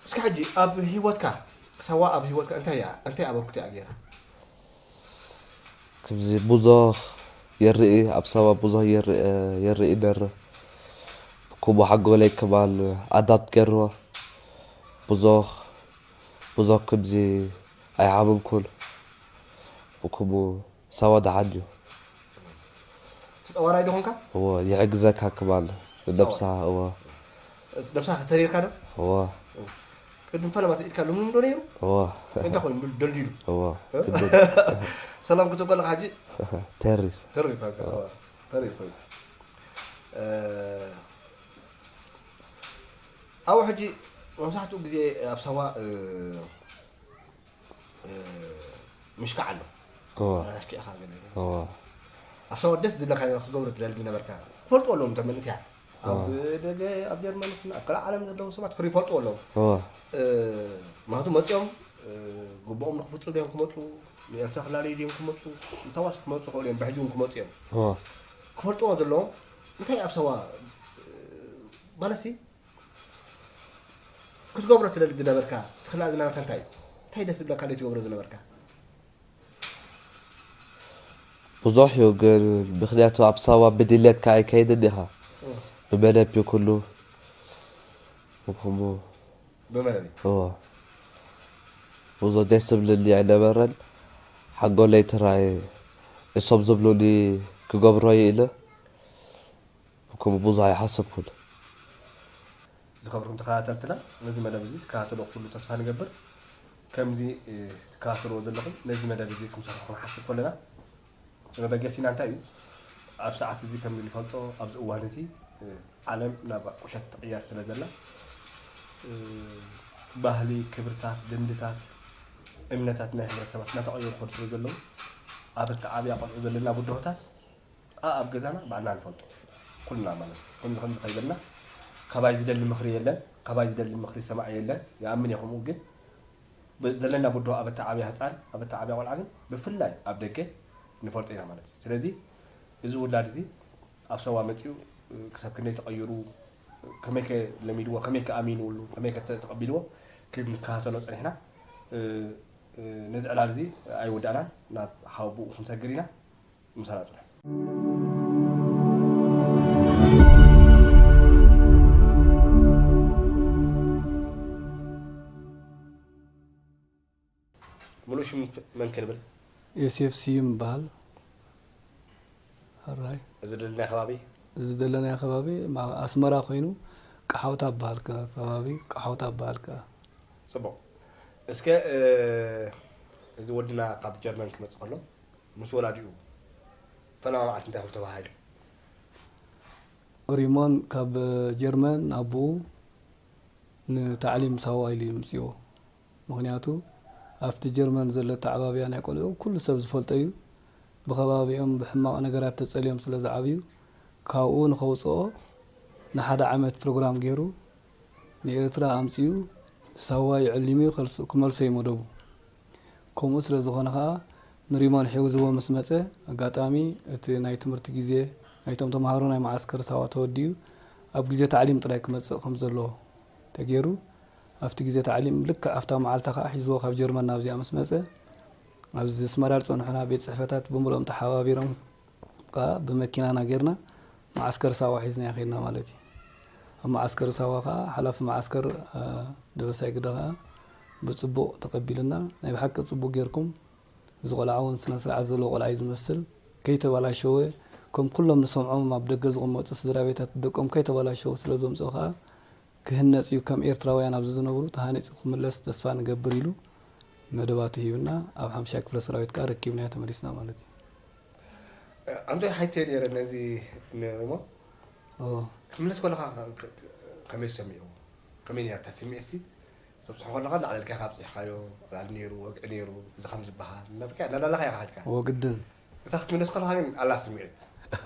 እስኪ ሕጂ ኣብ ህይወትካ ሳዋ ኣብ ህይወትካ እንታይ እያ እንታይ ኣበርክቶ እያ ገይራ? ከምዚ ብዙሕ የርኢ ኣብ ሳዋ ብዙሕ የርኢ የርኢ ነረ ብኩቡ ሓጎለይ ክማል ኣዳፕት ገርዎ ብዙሕ ብዙሕ ከምዚ ኣይሓመምኩን ብኩቡ ሳዋ ደሓን እዩ ተፀዋራይ ዶ ኾንካ? እዎ ይሕግዘካ ክማል ንነብሳ እዎ ነብሳ ተሪርካ ዶ? እዎ ቅድም ፈለማ ኢድካ ልምሉም ዶ ነይሩ? እዎ እንታይ ኮይኑ ደልዲሉ? እዎ ግድን ሰላም ክትብል ከለካ ሕጂ ተሪ ተሪር ኮይንካ ተሪር ኮይኑ ኣብኡ ሕጂ መብዛሕትኡ ግዜ ኣብ ሳዋ ምሽካዕ ኣሎ እወ። ኣሽኪዕኻ ገለ። እወ። ኣብ ሰብኣት ደስ ዝብለካ ነገር ክትገብሮ ትደሊ ዝነበርካ። ክፈልጡ ኣለዎም እቶም መንእሰያት። ኣብ እወ። ደገ፣ ኣብ ጀርመን፣ ኣብ ካልእ ዓለም ዘለዉ ሰባት ክፈልጡ ኣለዎም። እወ። እ፣ ምኽንያቱ መጺኦም፣ እ፣ ግቡኦም ንክፍጽሙ እዮም ክመጹ፣ ንኤርትራ ክላለዩ ድዮም ክመጹ፣ ንሳዋስ ክመጹ ይኽእሉ እዮም፣ ብሕጂ እውን ክመጹ እዮም። እወ። ክፈልጥዎ ዘለዎም፣ እንታይ ኣብ ሰዋ፣ እ፣ ማለትሲ፣ ክትገብሮ ትደሊ ዝነበርካ፣ ትኽላእ ዝነበርካ እንታይ እዩ? እንታይ ደስ ዝብለካ ለይ ትገብሮ ዝነበርካ? ብዙሕ እዩ፣ ግን ምኽንያቱ ኣብ ሳዋ ብድሌትካ ኣይከይድን ኢኻ። እም። ብመደብ እዩ ኩሉ። እሞ ብመደብ እዩ። እዎ። ብዙሕ ደስ ዝብልኒ ኣይነበረን። ሓንጎለይ ትራይ እሶም ዝብሉኒ ክገብሮ እየ ኢለ። ከምኡ ብዙሕ ኣይሓሰብኩን። ዝኸበርኩም ተኸታተልትና፣ ነዚ መደብ እዚ ትከታተልዎ ኩሉ ተስፋ ንገብር። ከምዚ፣ እ፣ ትከታተልዎ ዘለኹም፣ ነዚ መደብ እዚ ክንሰርሖ ክንሓስብ ከለና፣ መበገሲና እንታይ እዩ? ኣብ ሰዓት እዚ ከም እንፈልጦ፣ ኣብዚ እዋን እዚ፣ እ፣ ዓለም ናብ ቁሸት ትቕየር ስለ ዘላ፣ እ፣ ባህሊ፣ ክብርታት፣ ልምድታት፣ እምነታት ናይ ሕብረተሰባት እናተቐየሩ ይኸዱ ስለ ዘለዉ፣ ኣብ ኣተዓብያ ቆልዑ ዘለና ብድሆታት፣ ኣ-፣ ኣብ ገዛና ባዕልና ንፈልጦ። ኩልና ማለት እዩ። ከምዚ ከምዚ ከይበልና፣ ካባይ ዝደሊ ምኽሪ የለን፣ ካባይ ዝደሊ ምኽሪ ሰማዒ የለን። ይኣምን እየ ከምኡ፣ ግን ብ-፣ ዘለና ብድሆ ኣብ ኣተዓብያ ህጻን፣ ኣብ ኣተዓብያ ቆልዓ ግን ብፍላይ ኣብ ደገ ንፈልጦ ኢና ማለት እዩ። ስለዚ እዚ ውላድ እዚ ኣብ ሰዋ መጺኡ ክሳብ ክንደይ ተቐይሩ፣ ከመይ ከ ለሚድዎ፣ ከመይ ከ ኣሚንሉ፣ ከመይ ከ ተ-፣ ተቐቢልዎ ክንከታተሎ ጸኒሕና። እ፣ እ፣ ነዚ ዕላል እዚ ኣይወዳእናን፣ ናብ ሓወቦኡ ክንሰግር ኢና። ምሳና ጽንሑ። ሙሉእ ሽም መን ክንብል? ዮሴፍ ስዩም ይበሃል። ኣራይ። እዚ ዘለናዮ ከባቢ? እዚ ዘለናዮ ከባቢ ማ-፣ ኣስመራ ኮይኑ፣ ቀሓውታ ይበሃል ከ-፣ ከባቢ፣ ቀሓውታ ይበሃል ከኣ። ጽቡቕ። እስከ፣ እ፣ እዚ ወድና ካብ ጀርመን ክመጽእ ከሎ፣ ምስ ወላዲኡ ፈለማ መዓልቲ እንታይ ከም ተባሃሃሉ? ሪሞን ካብ ጀርመን ኣቦኡ ንታዕሊም ሳዋ ኢሉ እዩ ምጽዎ። ምኽንያቱ ኣብቲ ጀርመን ዘሎ ኣተዓባብያ ናይ ቆልዑ ኩሉ ሰብ ዝፈልጦ እዩ። ብኸባቢኦም ብሕማቕ ነገራት ተጸልዮም ስለ ዝዓብዩ፣ ካብኡ ንኸውጽኦ ንሓደ ዓመት ፕሮግራም ገይሩ ንኤርትራ ኣምጺኡ ሳዋ የዕሊሙ ከልስ-፣ ክመልሶ እዩ መደቡ። ከምኡ ስለ ዝኾነ ኸኣ ንሪሞን ሒዝዎ ምስ መጸ፣ ኣጋጣሚ እቲ ናይ ትምህርቲ ግዜ ናይቶም ተምሃሮ ናይ መዓስከር ሳዋ ተወዲኡ፣ ኣብ ግዜ ታዕሊም ጥራይ ክመጽእ ከም ዘለዎ ተገይሩ፣ ኣብቲ ግዜ ታዕሊም ልክዕ ኣብታ መዓልታ ኸኣ ሒዝዎ ካብ ጀርመን ናብዚኣ ምስ መጸ፣ ኣብዚ ኣስመራ ዝጸንሑና ቤት ጽሕፈታት ብምልኦም ተሓባቢሮም ከኣ ብመኪናና ጌርና መዓስከር ሳዋ ሒዝናዮ ኸይድና ማለት እዩ። ኣብ መዓስከር ሳዋ ኸኣ ሓላፊ መዓስከር፣ እ፣ ደበሳይ ግደ ኸኣ ብጽቡቕ ተቐቢሉና፣ ናይ ብሓቂ ጽቡቕ ጌርኩም፣ እዚ ቆልዓ እውን ስነ ስርዓት ዘለዎ ቆልዓ እዩ ዝመስል፣ ከይተበላሸወ፣ ከም ኩሎም ንሰምዖም ኣብ ደገ ዝቕመጡ ስድራ ቤታት ደቆም ከይተበላሸወ ስለ ዘምጽኦ ኸኣ ክህነጽ እዩ፣ ከም ኤርትራውያን ኣብዚ ዝነብሩ ተሃኒጹ ክምለስ ተስፋ ንገብር ኢሉ መደባቱ ሂብና፣ ኣብ ሓምሻይ ክፍለ ሰራዊት ከኣ ረኪብናዮ ተመሊስና ማለት እዩ። ኣንቶይ ሓይተ ነይረ ነዚ ነይረ እሞ፣ ኦ። ክትምለስ ከለኻ ከ-፣ ከ-፣ ከመይ ሰሚዕዎ? ከመይ ነይራ እታ ስምዒት ሲ? ተብጽሖ ከለኻ ላዕሊ ኢልካ ኢኻ ኣብጺሕካዮ፣ ላዕሊ ነይሩ፣ ወግዒ ነይሩ፣ እዚ ከም ዝበሃል፣ እናበልካ፣ እናላላኻ ኢኻ ከድካ። እወ፣ ግድን። እታ ክትምለስ ከለኻ ግን ኣላ ስምዒት።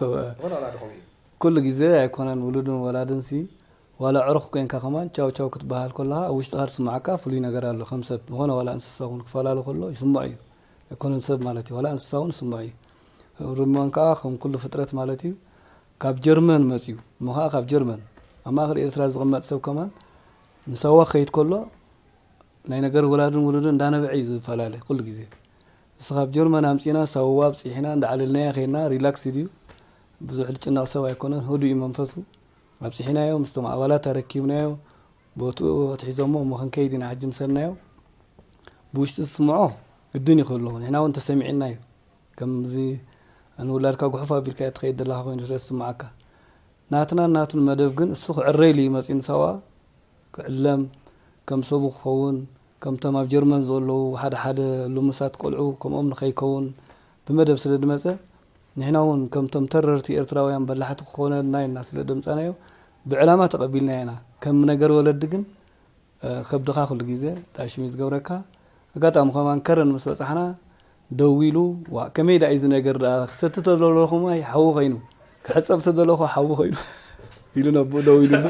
እወ። ዝኾነ ወላ ድኾም እዩ። ኩሉ ግዜ ኣይኮነን፣ ውሉድን ወላድን ሲ፣ ዋላ ኣዕሩኽ ኮይንካ ከማን ቻው ቻው ክትበሃል ከለኻ፣ ኣብ ውሽጥኻ ዝስምዓካ ፍሉይ ነገር ኣሎ። ከም ሰብ፣ ዝኾነ ዋላ እንስሳ እውን ክፈላለ ከሎ ይስምዖ እዩ። ኣይኮነን ሰብ ማለት እዩ፣ ዋላ እንስሳ እውን ይስምዖ እዩ። ሪሞን ከኣ ከም ኩሉ ፍጥረት ማለት እዩ፣ ካብ ጀርመን መጽዩ፣ እሞ ኸኣ ካብ ጀርመን፣ ኣብ ማእከል ኤርትራ ዝቕመጥ ሰብ ከማን ንሳዋ ክኸይድ ከሎ፣ ናይ ነገር ወላድን ውሉድን እንዳነበዐ እዩ ዝፈላለ ኩሉ ግዜ። ንሱ ካብ ጀርመን ኣምጺእና፣ ሳዋ ኣብጺሕና፣ እንዳዕለልናዮ ኸይድና፣ ሪላክስ ድዩ፣ ብዙሕ ዝጭነቕ ሰብ ኣይኮነን፣ ህዱእ እዩ መንፈሱ። ኣብጺሕናዮ፣ ምስቶም ኣባላት ኣረኪብናዮ፣ ቦትኡ ኣትሒዞሞ፣ እሞ ክንከይድ ኢና ሕጂ ምሰልናዮ። ብውሽጢ ዝስምዖ ግድን እዩ ክህሉ፣ ንሕና እውን ተሰሚዕና እዩ። ከምዚ ንውላድካ ጉሑፍ ኣቢልካ እያ ትኸይድ ዘለኻ ኮይኑ ስለ ዝስምዓካ። ናትናን ናቱን መደብ ግን እሱ ክዕረ ኢሉ እዩ መጺኡ ንሳዋ ክዕለም፣ ከም ሰቡ ክኸውን፣ ከምቶም ኣብ ጀርመን ዘለዉ ሓደ ሓደ ልሙሳት ቆልዑ ከምኦም ንኸይከውን ብመደብ ስለ ዝመጸ፣ ንሕና እውን ከምቶም ተረርቲ ኤርትራውያን በላሕቲ ክኾነልና ኢልና ስለ ደምጻናዮ ብዕላማ ተቐቢልናዮ ኢና። ከም ነገር ወለዲ ግን እ፣ ከብድኻ ኩሉ ግዜ ጣሽሚ ዝገብረካ። ኣጋጣሚ ከማን ከረን ምስ በጻሕና፣ ደዊሉ፣ "ዋ፣ ከመይ ደኣ እዩ እዚ ነገር ደኣ? ክሰቲ ተደለኹ ማይ ሓዊ ኮይኑ፣ ክሕጸብ ተደለኹ ሓዊ ኮይኑ" ኢሉ ነብኡ ደዊሉሉ።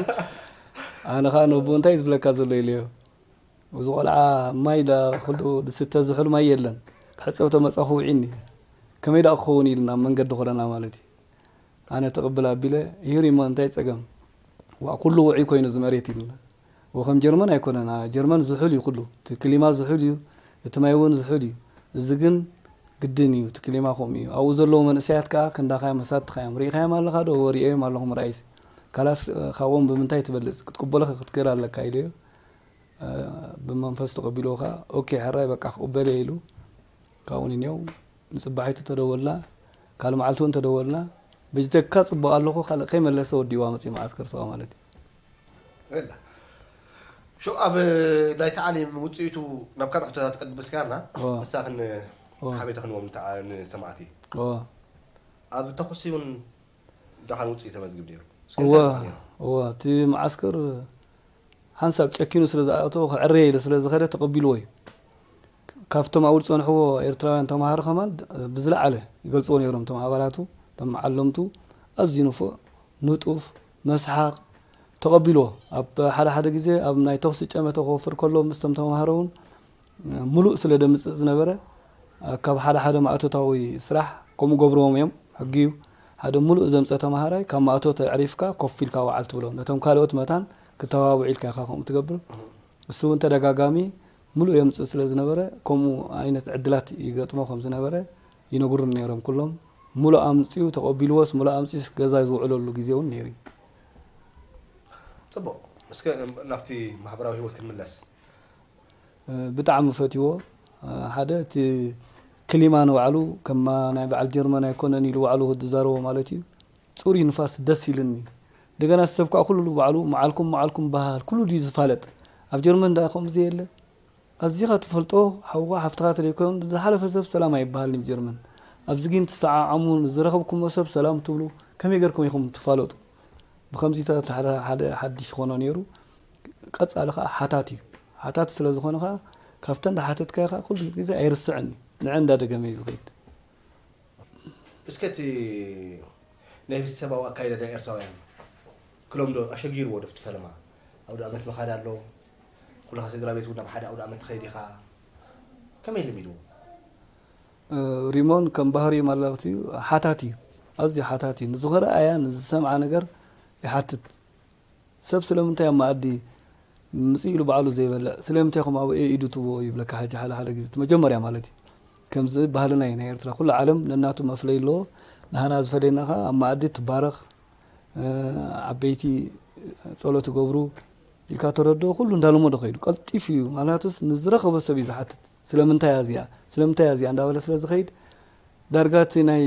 ኣነ ኸኣ ነብኡ እንታይ ዝብለካ ዘሎ ኢለዮ። እዚ ቆልዓ ማይ ዳ ኩሉ ዝስተ ዝሑል ማይ የለን። ክሕጸብ ተመጻኹ ውዒኒ። ከመይ ደኣ ክኸውን ኢልና ኣብ መንገዲ ኾለና ማለት እዩ። ኣነ ተቕብል ኣቢለ፣ "ይህሪሞ እንታይ ጸገም? ዋ፣ ኩሉ ውዑይ ኮይኑ እዚ መሬት" ኢልና። ወከም ጀርመን ኣይኮነን። ጀርመን ዝሑል እዩ ኩሉ። እቲ ክሊማ ዝሑል እዩ። እቲ ማይ እውን ዝሑል እዩ። እዚ ግን ግድን እዩ። እቲ ክሊማ ከምኡ እዩ። ኣብኡ ዘለዉ መንእሰያት ከኣ ክንዳኻ እዮም፣ መሳትኻ እዮም። ርኢኻዮም ኣለኻ ዶ? እወ፣ ርእየዮም ኣለኹ ምርኣይሲ። ካላስ፣ ካብኦም ብምንታይ ትበልጽ? ክትቅበሎ ክትክእል ኣለካ ኢለዮ። እ፣ ብመንፈስ ተቐቢልዎ ከኣ፣ "ኦኬ፣ ሕራይ በቃ ክቕበል እየ" ኢሉ። ካብኡ ንኔው ንጽባሒቱ ተደወልና፣ ካልእ መዓልቲ እውን ተደወልና። "በጀካ ጽቡቕ ኣለኹ" ካልእ ከይመለሰ ወዲእዋ መጺኡ መዓስከር ሰዋ ማለት እዩ። ወላ። ሹቕ ኣብ ናይ ተዓሊም ውፅኢቱ ናብ ካልእ ሕቶታት ቅድሚ ምስጋርና፣ እዋ። ንሳ ክን እዋ። ሓቤታ ክንዎም ንተዓ-፣ ንሰማዕቲ። እዋ። ኣብ ተኹሲ እውን ደሓን ውፅኢት ተመዝግብ ነይሩ። እስኪ እዋ፣ እንታይ ነይሩ? እዋ፣ እቲ መዓስከር ሓንሳብ ጨኪኑ ስለ ዝኣተወ፣ ክዕረየ ኢሉ ስለ ዝኸደ ተቐቢልዎ እዩ። ካብቶም ኣብኡ ዝጸንሕዎ ኤርትራውያን ተማሃሮ ከማን ብዝለዓለ ይገልጽዎ ነይሮም። እቶም ኣባላቱ፣ እቶም መዓለምቱ፣ ኣዝዩ ንፉዕ፣ ንጡፍ፣ መስሓቕ፣ ተቐቢልዎ። ኣብ ሓደ ሓደ ግዜ ኣብ ናይ ተኹሲ ጨመተ ክወፍር ከሎ ምስቶም ተማሃሮ እውን ምሉእ ስለ ደምጽእ ዝነበረ፣ ካብ ሓደ ሓደ ማእቶታዊ ስራሕ ከምኡ ገብርዎም እዮም። ሕጊ እዩ። ሓደ ምሉእ ዘምጸ ተማሃራይ ካብ ማእቶት ኣዕሪፍካ ኮፍ ኢልካ ወዓል ትብሎ። ነቶም ካልኦት መታን ክተባብዑ ኢልካ ኢኻ ከምኡ ትገብር። እሱ እውን ተደጋጋሚ ምሉእ የምጽእ ስለ ዝነበረ፣ ከምኡ ዓይነት ዕድላት ይገጥሞ ከም ዝነበረ ይነግሩኒ ነይሮም ኩሎም። ምሉእ ኣምጺኡ ተቐቢልዎስ፣ ምሉእ ኣምጺኡስ ገዛ ዝውዕለሉ ግዜ እውን ነይሩ እዩ። ፅቡቕ። እስከ ናብቲ ማሕበራዊ ህይወት ክንምለስ። እ፣ ብጣዕሚ ፈትዎ። እ፣ ሓደ እቲ ክሊማ ንባዕሉ ከማ ናይ በዓል ጀርመን ኣይኮነን ኢሉ ባዕሉ ዝዛረቦ ማለት እዩ። ጽሩይ ንፋስ ደስ ኢልኒ። እንደገና ሰብ ከዓ ኩሉ ባዕሉ መዓልኩም መዓልኩም በሃል ኩሉ ድዩ ዝፋለጥ። ኣብ ጀርመን ደኣ ከምኡ ዘየለ። ኣዚኻ ትፈልጦ ሓውኻ ሓፍትኻ ተደይኮን ዝሓለፈ ሰብ ሰላም ኣይበሃልን እዩ ጀርመን። ኣብዚ ግን ትሰዓዓሙ ዝረኸብኩሞ ሰብ ሰላም ትብሉ ከመይ ገርኩም ኢኹም ትፋለጡ? ብኸምዚታት ሓደ ሓደ ሓድሽ ይኾኖ ነይሩ። ቀጻሊ ኸዓ ሓታት እዩ። ሓታት ስለ ዝኾነ ኸዓ ካብተን እንዳሓተትካዮ ኸዓ ኩሉ ግዜ ኣይርስዕን እዩ። ንዐ እንዳደገመ እዩ ዝኸይድ። እስከ እቲ ናይ ቤተሰባዊ ኣካይዳ ናይ ኤርትራውያን ክለምዶ ኣሸጊርዎ ዶ እቲ ፈለማ? ኣውደ ኣመት ምኻድ ኣሎ፣ ኩልኻ ስድራ ቤት እውን ናብ ሓደ ኣውደ ኣመት ትኸይድ ኢኻ። ከመይ ለሚድዎ? እ፣ ሪሞን ከም ባህሪኡ ማላኽቲ እዩ፣ ሓታት እዩ። ኣዝዩ ሓታት እዩ። ንዝኸረኣያ ንዝሰምዓ ነገር ይሓትት። ሰብ ስለምንታይ ኣብ መኣዲ ምጽእ ኢሉ ባዕሉ ዘይበልዕ? ስለምንታይ ከም ኣብ ኢዱ ትቦ ይብለካ። ሕጂ ሓደ ሓደ ግዜ እቲ መጀመርያ ማለት እዩ። ከምዚ ባህልና እዩ ናይ ኤርትራ። ኩሉ ዓለም ነናቱ መፍለይ ኣለዎ። ንሃና ዝፈለየና ኸዓ ኣብ መኣዲ ትባረኽ፣ እ፣ ዓበይቲ ጸሎት ይገብሩ ኢልካ ተረድኦ። ኩሉ እንዳለመዶ ከይዱ ቀልጢፉ እዩ። ማለትስ ንዝረኸቦ ሰብ እዩ ዝሓትት። ስለምንታይ እያ እዚኣ? ስለምንታይ እያ እዚኣ? እንዳበለ ስለ ዝኸይድ ዳርጋ እቲ ናይ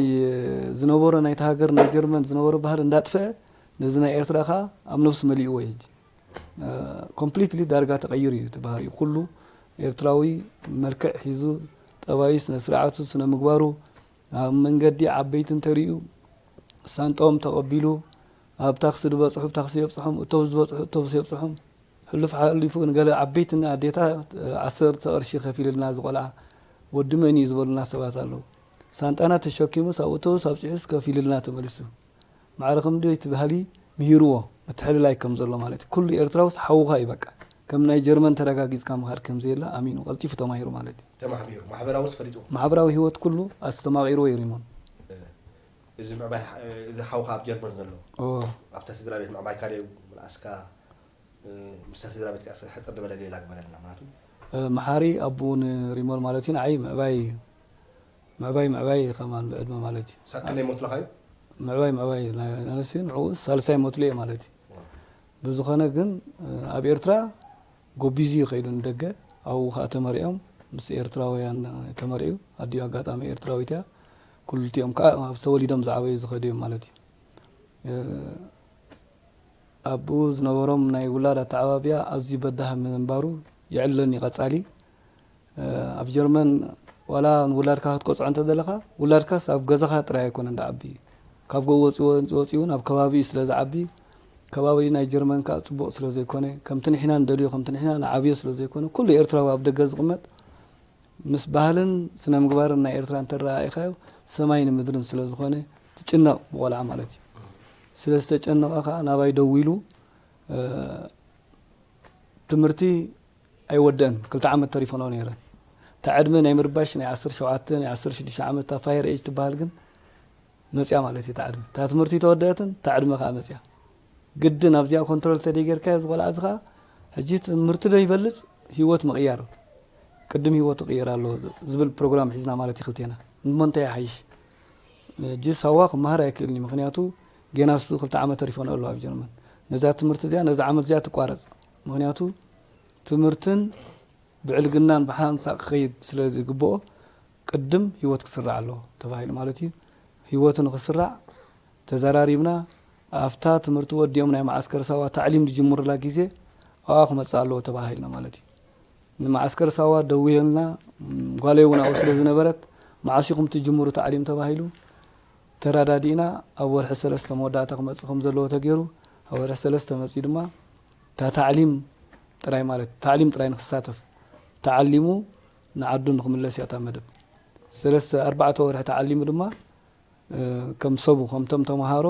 ዝነበሮ ናይቲ ሃገር ናይ ጀርመን ዝነበሮ ባህሊ እንዳጥፈአ ነዚ ናይ ኤርትራ ኸዓ ኣብ ነብሱ መሊእዎ እዩ። ሕጂ ኮምፕሊትሊ ዳርጋ ተቐይሩ እዩ እቲ ባህሪኡ። ኩሉ ኤርትራዊ መልክዕ ሒዙ፣ ጠባዩ፣ ስነ ስርዓቱ፣ ስነ ምግባሩ፣ ኣብ መንገዲ ዓበይቲ እንተሪኡ ሳንጣኦም ተቐቢሉ፣ ኣብ ታክሲ ዝበጽሑ ታክሲ የብጽሖም፣ እቶብስ ዝበጽሑ እቶብስ የብጽሖም። ሕሉፍ ሓሊፉ ንገለ ዓበይቲ ኣዴታት ዓሰርተ ቅርሺ ከፊልልና እዚ ቆልዓ ወዲ መን እዩ ዝበሉና ሰባት ኣለዉ። ሳንጣና ተሸኪሙስ ኣብ እቶብስ ኣብጺሑስ ከፊልልና ተመሊሱ። ማዕረ ክንደይ እቲ ባህሊ ምሂርዎ ምትሕልላይ ከም ዘሎ ማለት እዩ። ኩሉ ኤርትራውስ ሓውኻ እዩ በቃ። ከም ናይ ጀርመን ተረጋጊጽካ ምኻድ ከም ዘየለ ኣሚኑ ቀልጢፉ ተማሂሩ ማለት እዩ። ተማሕቢሩ፣ ማሕበራውስ ፈሊጡ። ማሕበራዊ ህይወት ኩሉ ኣስተማቒርዎ እዩ ሪሞን። እዚ ምዕባይ፣ እዚ ሓውኻ ኣብ ጀርመን ዘሎ፣ ኦ፣ ኣብታ ስድራ ቤት ምዕባይካ ድዩ ምልኣስካ? ምስታ ስድራ ቤትካ እስከ ሕፅር ዝበለ ሌላ ግበረልና። ምክንያቱ እ፣ መሓሪ ኣቦኡ ንሪሞን ማለት እዩ፣ ንዓይ ምዕባይ እዩ። ምዕባይ፣ ምዕባይ እዩ ከማን ብዕድመ ማለት እዩ። ሳት ክንደይ ሞት ለኻዩ? ምዕባይ፣ ምዕባይ እዩ። ናይ ኣነሲ ንዕኡ ሳልሳይ ሞት ልየ ማለት እዩ። ብዝኾነ ግን፣ እ፣ ኣብ ኤርትራ ጎቢዙ እዩ ከይዱ ንደገ። ኣብኡ ከዓ ተመሪዖም፣ ምስ ኤርትራውያን ተመሪዑ። ኣዲኡ ኣጋጣሚ ኤርትራዊት እያ። ክልቲኦም ከዓ ኣብ ተወሊዶም ዝዓበዩ ዝኸዱ እዮም ማለት እዩ። እ፣ ኣብኡ ዝነበሮም ናይ ውላድ ኣተዓባብያ ኣዝዩ በዳህ ምንባሩ የዕልለኒ። ቀጻሊ፣ እ፣ ኣብ ጀርመን ዋላ ንውላድካ ክትቀጽዖ እንተደለኻ፣ ውላድካስ ኣብ ገዛኻ ጥራይ ኣይኮነን ዝዓቢ። ካብ ገኡ ወጺኡ፣ ወጺኡ እውን ኣብ ከባቢኡ ስለ ዝዓቢ፣ ከባቢ ናይ ጀርመን ከኣ ጽቡቕ ስለ ዘይኮነ፣ ከምቲ ንሕና ንደልዮ፣ ከምቲ ንሕና ንዓብዮ ስለ ዘይኮነ፣ ኩሉ ኤርትራዊ ኣብ ደገ ዝቕመጥ ምስ ባህልን ስነ ምግባርን ናይ ኤርትራ እንተረኣኢኻዮ ሰማይን ምድርን ስለ ዝኾነ ትጭነቕ ብቆልዓ ማለት እዩ። ስለ ዝተጨነቐ ከዓ ናባይ ደዊሉ ትምህርቲ ኣይወደን ክልተ ዓመት ተሪፎ ነው ነይረ። እታ ዕድመ ናይ ምርባሽ ናይ ዓሰርተ ሸውዓተ ናይ ዓሰርተ ሽዱሽተ ዓመት እታ ፋየር ኤጅ ትበሃል ግን መፅያ ማለት እዩ። እታ ዕድመ እታ ትምህርቲ ተወደአትን እታ ዕድመ ከዓ መፅያ ግድን ኣብዚኣ ኮንትሮል ተደይ ጌርካዮ ዝቆልዓ እዚ ከዓ ሕጂ ትምህርቲ ዶ ይበልፅ ህይወት ምቕያር ቅድም ህይወት ትቕየር ኣሎ ዝብል ፕሮግራም ሒዝና ማለት እዩ። ክልቴና እሞ እንታይ ይሓይሽ? ሕጂ ሳዋ ክመሃር ኣይክእልን እዩ። ምክንያቱ ጌና እሱ ክልተ ዓመት ተሪፎ ነሎ ኣብ ጀርመን። ነዛ ትምህርቲ እዚኣ ነዛ ዓመት እዚኣ ትቋረፅ። ምክንያቱ ትምህርትን ብዕልግናን ብሓንሳእ ክኸይድ ስለ ዝግብኦ ቅድም ህይወት ክስራዕ ኣለዎ ተባሂሉ ማለት እዩ። ህይወቱ ንክስራዕ ተዘራሪብና ኣብታ ትምህርቲ ወዲኦም ናይ መዓስከር ሳዋ ታዕሊም ዝጅምሩላ ግዜ ኣብኣ ክመፅእ ኣለዎ ተባሂልና ማለት እዩ። ንመዓስከር ሳዋ ደዊልና ጓለይ እውን ኣብኡ ስለ ዝነበረት መዓስ ኢኹም ትጅምሩ ታዕሊም ተባሂሉ ተረዳዲእና ኣብ ወርሒ ሰለስተ መወዳእታ ክመፅእ ከም ዘለዎ ተገይሩ ኣብ ወርሒ ሰለስተ መፅኡ ድማ እታ ታዕሊም ጥራይ ማለት ታዕሊም ጥራይ ንክሳተፍ ተዓሊሙ ንዓዱ ንክምለስ እያ እታ መደብ። ሰለስተ ኣርባዕተ ወርሒ ተዓሊሙ ድማ ከም ሰቡ ከምቶም ተምሃሮ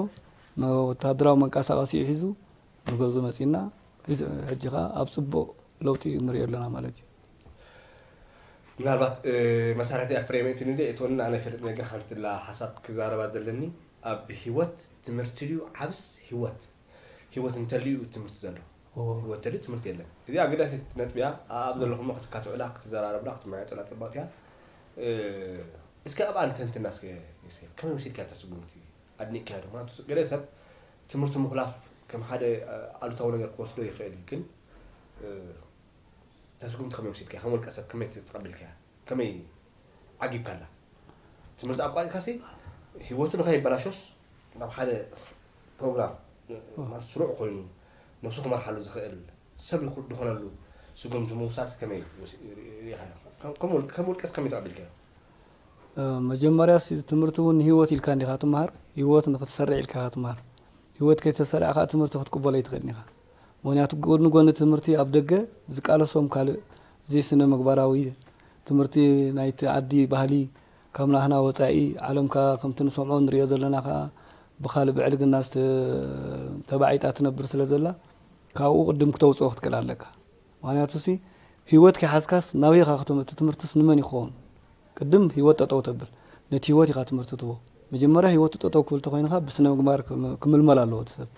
ወታደራዊ መንቀሳቐሲኡ ሒዙ ንገዝኡ መፂና ሕጂ ከዓ ኣብ ፅቡቕ ለውጢ ንሪኦ ኣለና ማለት እዩ። ምናልባት መሳርሕቲ ኣብ ፍሬም እቲ ንደ እትወንን ኣነ ይፈልጥ ነገር ሓንቲ ላ ሓሳብ ክዛረባ ዘለኒ ኣብ ህይወት ትምህርቲ ድዩ ዓብስ ህይወት ህይወት እንተልዩ ትምህርቲ ዘሎ ህይወት ተልዩ ትምህርቲ የለን። እዚ ኣገዳሲት ነጥቢ እያ። ኣብ ዘለኹሞ ክትካትዑላ ክትዘራረብላ ክትመያየጡላ ፅብቕቲ እያ። እስኪ ኣብኣ ንተንትና እስኪ ዮሴፍ ከመይ ወሲድካ እታ ስጉምቲ ኣድኒቕካዮ ዶ? ምክንያቱ ገለ ሰብ ትምህርቲ ምኹላፍ ከም ሓደ ኣሉታዊ ነገር ክወስዶ ይኽእል እዩ። ግን እታ ስጉምቲ ከመይ ወሲድካ ከም ውልቀ ሰብ ከመይ ተቐቢልካያ? ከመይ ዓጊብካላ? ትምህርቲ ኣቋሪፅካሲ ህይወቱ ንኸይበላሾስ ናብ ሓደ ፕሮግራም ማለት ስሩዕ ኮይኑ ነብሱ ክመርሓሉ ዝኽእል ሰብ ዝኾነሉ ስጉምቲ ምውሳድ ከመይ ርኢኻዮ? ከም ውልቀ ሰብ ከመይ ተቐቢልካዮ? መጀመርያ ትምህርቲ እውን ንህይወት ኢልካ እንዲኻ ትምሃር፣ ህይወት ንክትሰርዕ ኢልካ ኢኻ ትምሃር። ህይወት ከይተሰርዕካ ትምህርቲ ክትቅበሎ ኣይትኽእልን ኢኻ። ምክንያቱ ጎኒ ጎኒ ትምህርቲ ኣብ ደገ ዝቃለሶም ካልእ እዚ ስነ ምግባራዊ ትምህርቲ ናይቲ ዓዲ ባህሊ ካብ ናህና ወፃኢ ዓለም ከዓ ከምቲ ንሰምዖ ንሪኦ ዘለና ከዓ ብካልእ ብዕልግና ተባዒጣ ትነብር ስለ ዘላ ካብኡ ቅድም ክተውፅኦ ክትክእል ኣለካ። ምክንያቱ ሲ ህይወት ከይሓዝካስ ናበይ ኢኻ ክትም እቲ ትምህርትስ ንመን ይኸውን? ቅድም ህይወት ጠጠው ተብል ነቲ ህይወት ኢኻ ትምህርቲ ትቦ። መጀመርያ ህይወቱ ጠጠው ክብል ተኮይንካ ብስነ ምግባር ክምልመል ኣለዎ እቲ ሰብ።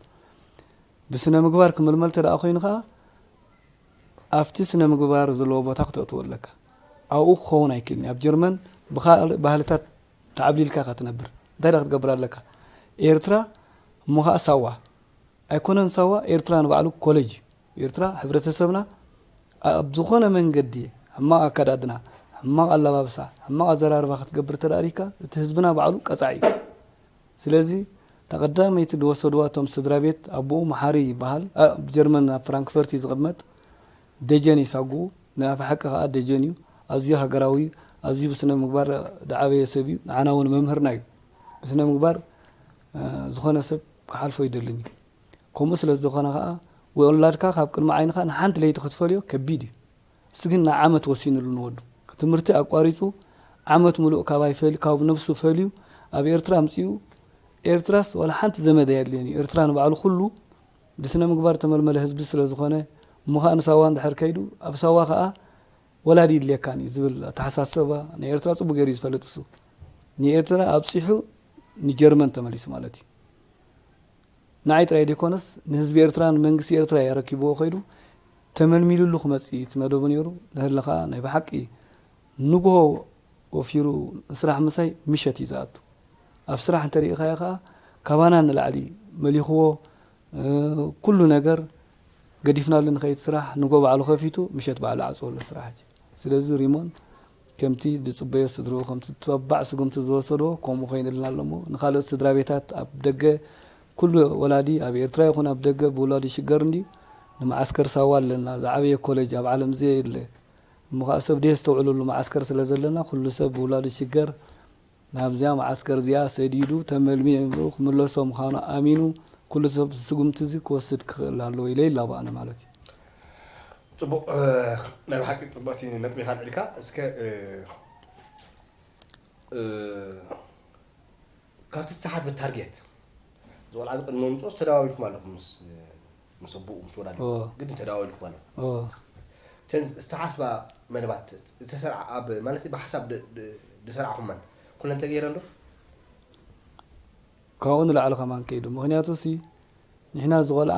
ብስነ ምግባር ክምልመል ተደኣ ኮይኑ ከዓ ኣብቲ ስነ ምግባር ዘለዎ ቦታ ክተእትዎ ኣለካ። ኣብኡ ክኸውን ኣይክእልን ኣብ ጀርመን ብካልእ ባህልታት ተዓብሊልካ ኢኻ ትነብር። እንታይ ዳ ክትገብር ኣለካ? ኤርትራ እሞ ከዓ ሳዋ ኣይኮነን ሳዋ ኤርትራ ንባዕሉ ኮለጅ እዩ። ኤርትራ ሕብረተሰብና ኣብ ዝኾነ መንገዲ ሕማቕ ኣከዳድና፣ ሕማቕ ኣለባብሳ፣ ሕማቕ ኣዘራርባ ክትገብር ተዳሪካ እቲ ህዝብና ባዕሉ ቀፃዒ እዩ። ስለዚ እታ ቀዳመይቲ ዝወሰድዋ እቶም ስድራ ቤት ኣቦኡ መሓሪ ይበሃል። ኣብ ጀርመን ኣብ ፍራንክፈርት እዩ ዝቕመጥ። ደጀን እዩ ሳጉኡ፣ ናይ ኣፈ ሓቂ ከዓ ደጀን እዩ። ኣዝዩ ሃገራዊ እዩ። ኣዝዩ ብስነ ምግባር ዝዓበየ ሰብ እዩ። ንዓና እውን መምህርና እዩ። ብስነ ምግባር ዝኾነ ሰብ ክሓልፎ ይደልን እዩ። ከምኡ ስለ ዝኾነ ከዓ ወላድካ ካብ ቅድሚ ዓይንኻ ንሓንቲ ለይቲ ክትፈልዮ ከቢድ እዩ። እሱ ግን ንዓመት ወሲንሉ ንወዱ ትምህርቲ ኣቋሪፁ ዓመት ሙሉእ ካባይ ፈል ካብ ነብሱ ፈልዩ ኣብ ኤርትራ ኣምፅኡ ኤርትራስ ዋላ ሓንቲ ዘመድ ኣየድልየን እዩ። ኤርትራ ንባዕሉ ኩሉ ብስነ ምግባር ተመልመለ ህዝቢ ስለ ዝኾነ እሞ ከዓ ንሳዋ እንድሕር ከይዱ ኣብ ሳዋ ከዓ ወላዲ ይድልየካን እዩ ዝብል ኣተሓሳሰባ ናይ ኤርትራ ፅቡቅ ገይሩ እዩ ዝፈልጥ እሱ። ንኤርትራ ኣብፂሑ ንጀርመን ተመሊሱ ማለት እዩ። ንዓይ ጥራይ ዘይኮነስ ንህዝቢ ኤርትራ ንመንግስቲ ኤርትራ እየ ኣረኪብዎ ከይዱ ተመልሚሉሉ ክመፅእ እዩ እቲ መደቡ ነይሩ። ንህለ ከዓ ናይ ብሓቂ ንግሆ ወፊሩ ንስራሕ ምሳይ ምሸት እዩ ዝኣቱ። ኣብ ስራሕ እንተሪኢኻዮ ከዓ ካባና ንላዕሊ መሊኽዎ ኩሉ ነገር ገዲፍናሉ ንኸይድ ስራሕ ንጎ ባዕሉ ከፊቱ ምሸት ባዕሉ ዓፅወሉ ስራሕ ሕጂ። ስለዚ ሪሞን ከምቲ ዝፅበዮ ስድርኡ ከምቲ ተባዕ ስጉምቲ ዝወሰድዎ ከምኡ ኮይኑልና ኣሎ እሞ ንካልኦት ስድራ ቤታት ኣብ ደገ ኩሉ ወላዲ ኣብ ኤርትራ ይኹን ኣብ ደገ ብውላዱ ይሽገር እንድዩ። ንመዓስከር ሳዋ ኣለና ዝዓበየ ኮለጅ ኣብ ዓለም ዘየለ እሞ ከዓ ሰብ ደየስተውዕለሉ መዓስከር ስለ ዘለና ኩሉ ሰብ ብውላዱ ይሽገር ናብዚኣ መዓስከር እዚኣ ሰዲዱ ተመልሚሉ ክምለሶ ምዃኑ ኣሚኑ ኩሉ ሰብ ስጉምቲ እዚ ክወስድ ክኽእል ኣለዎ ኢለ ይላቦ ኣነ ማለት እዩ። ጽቡቕ። ናይ ብሓቂ ጽቡቕቲ ነጥቢ ኢኻ ኣልዒልካ። እስከ ካብቲ ዝተሓትበ ታርጌት ዝቆልዓ ዝቅድሚ ምምፅኦ ተደዋዊልኩም ኣለኹም ምስ ምስ ኣቦኡ ምስ ወላዲ ግድን ተደዋዊልኩም ኣለኹም። እተን ዝተሓስባ መደባት ዝተሰርዓ ኣብ ማለት ብሓሳብ ዝሰርዓኹመን ኩለን ተገይረን ዶ? ካብኡ ንላዕሊ ከማን ከይዱ። ምክንያቱ ሲ ንሕና ዝቆልዓ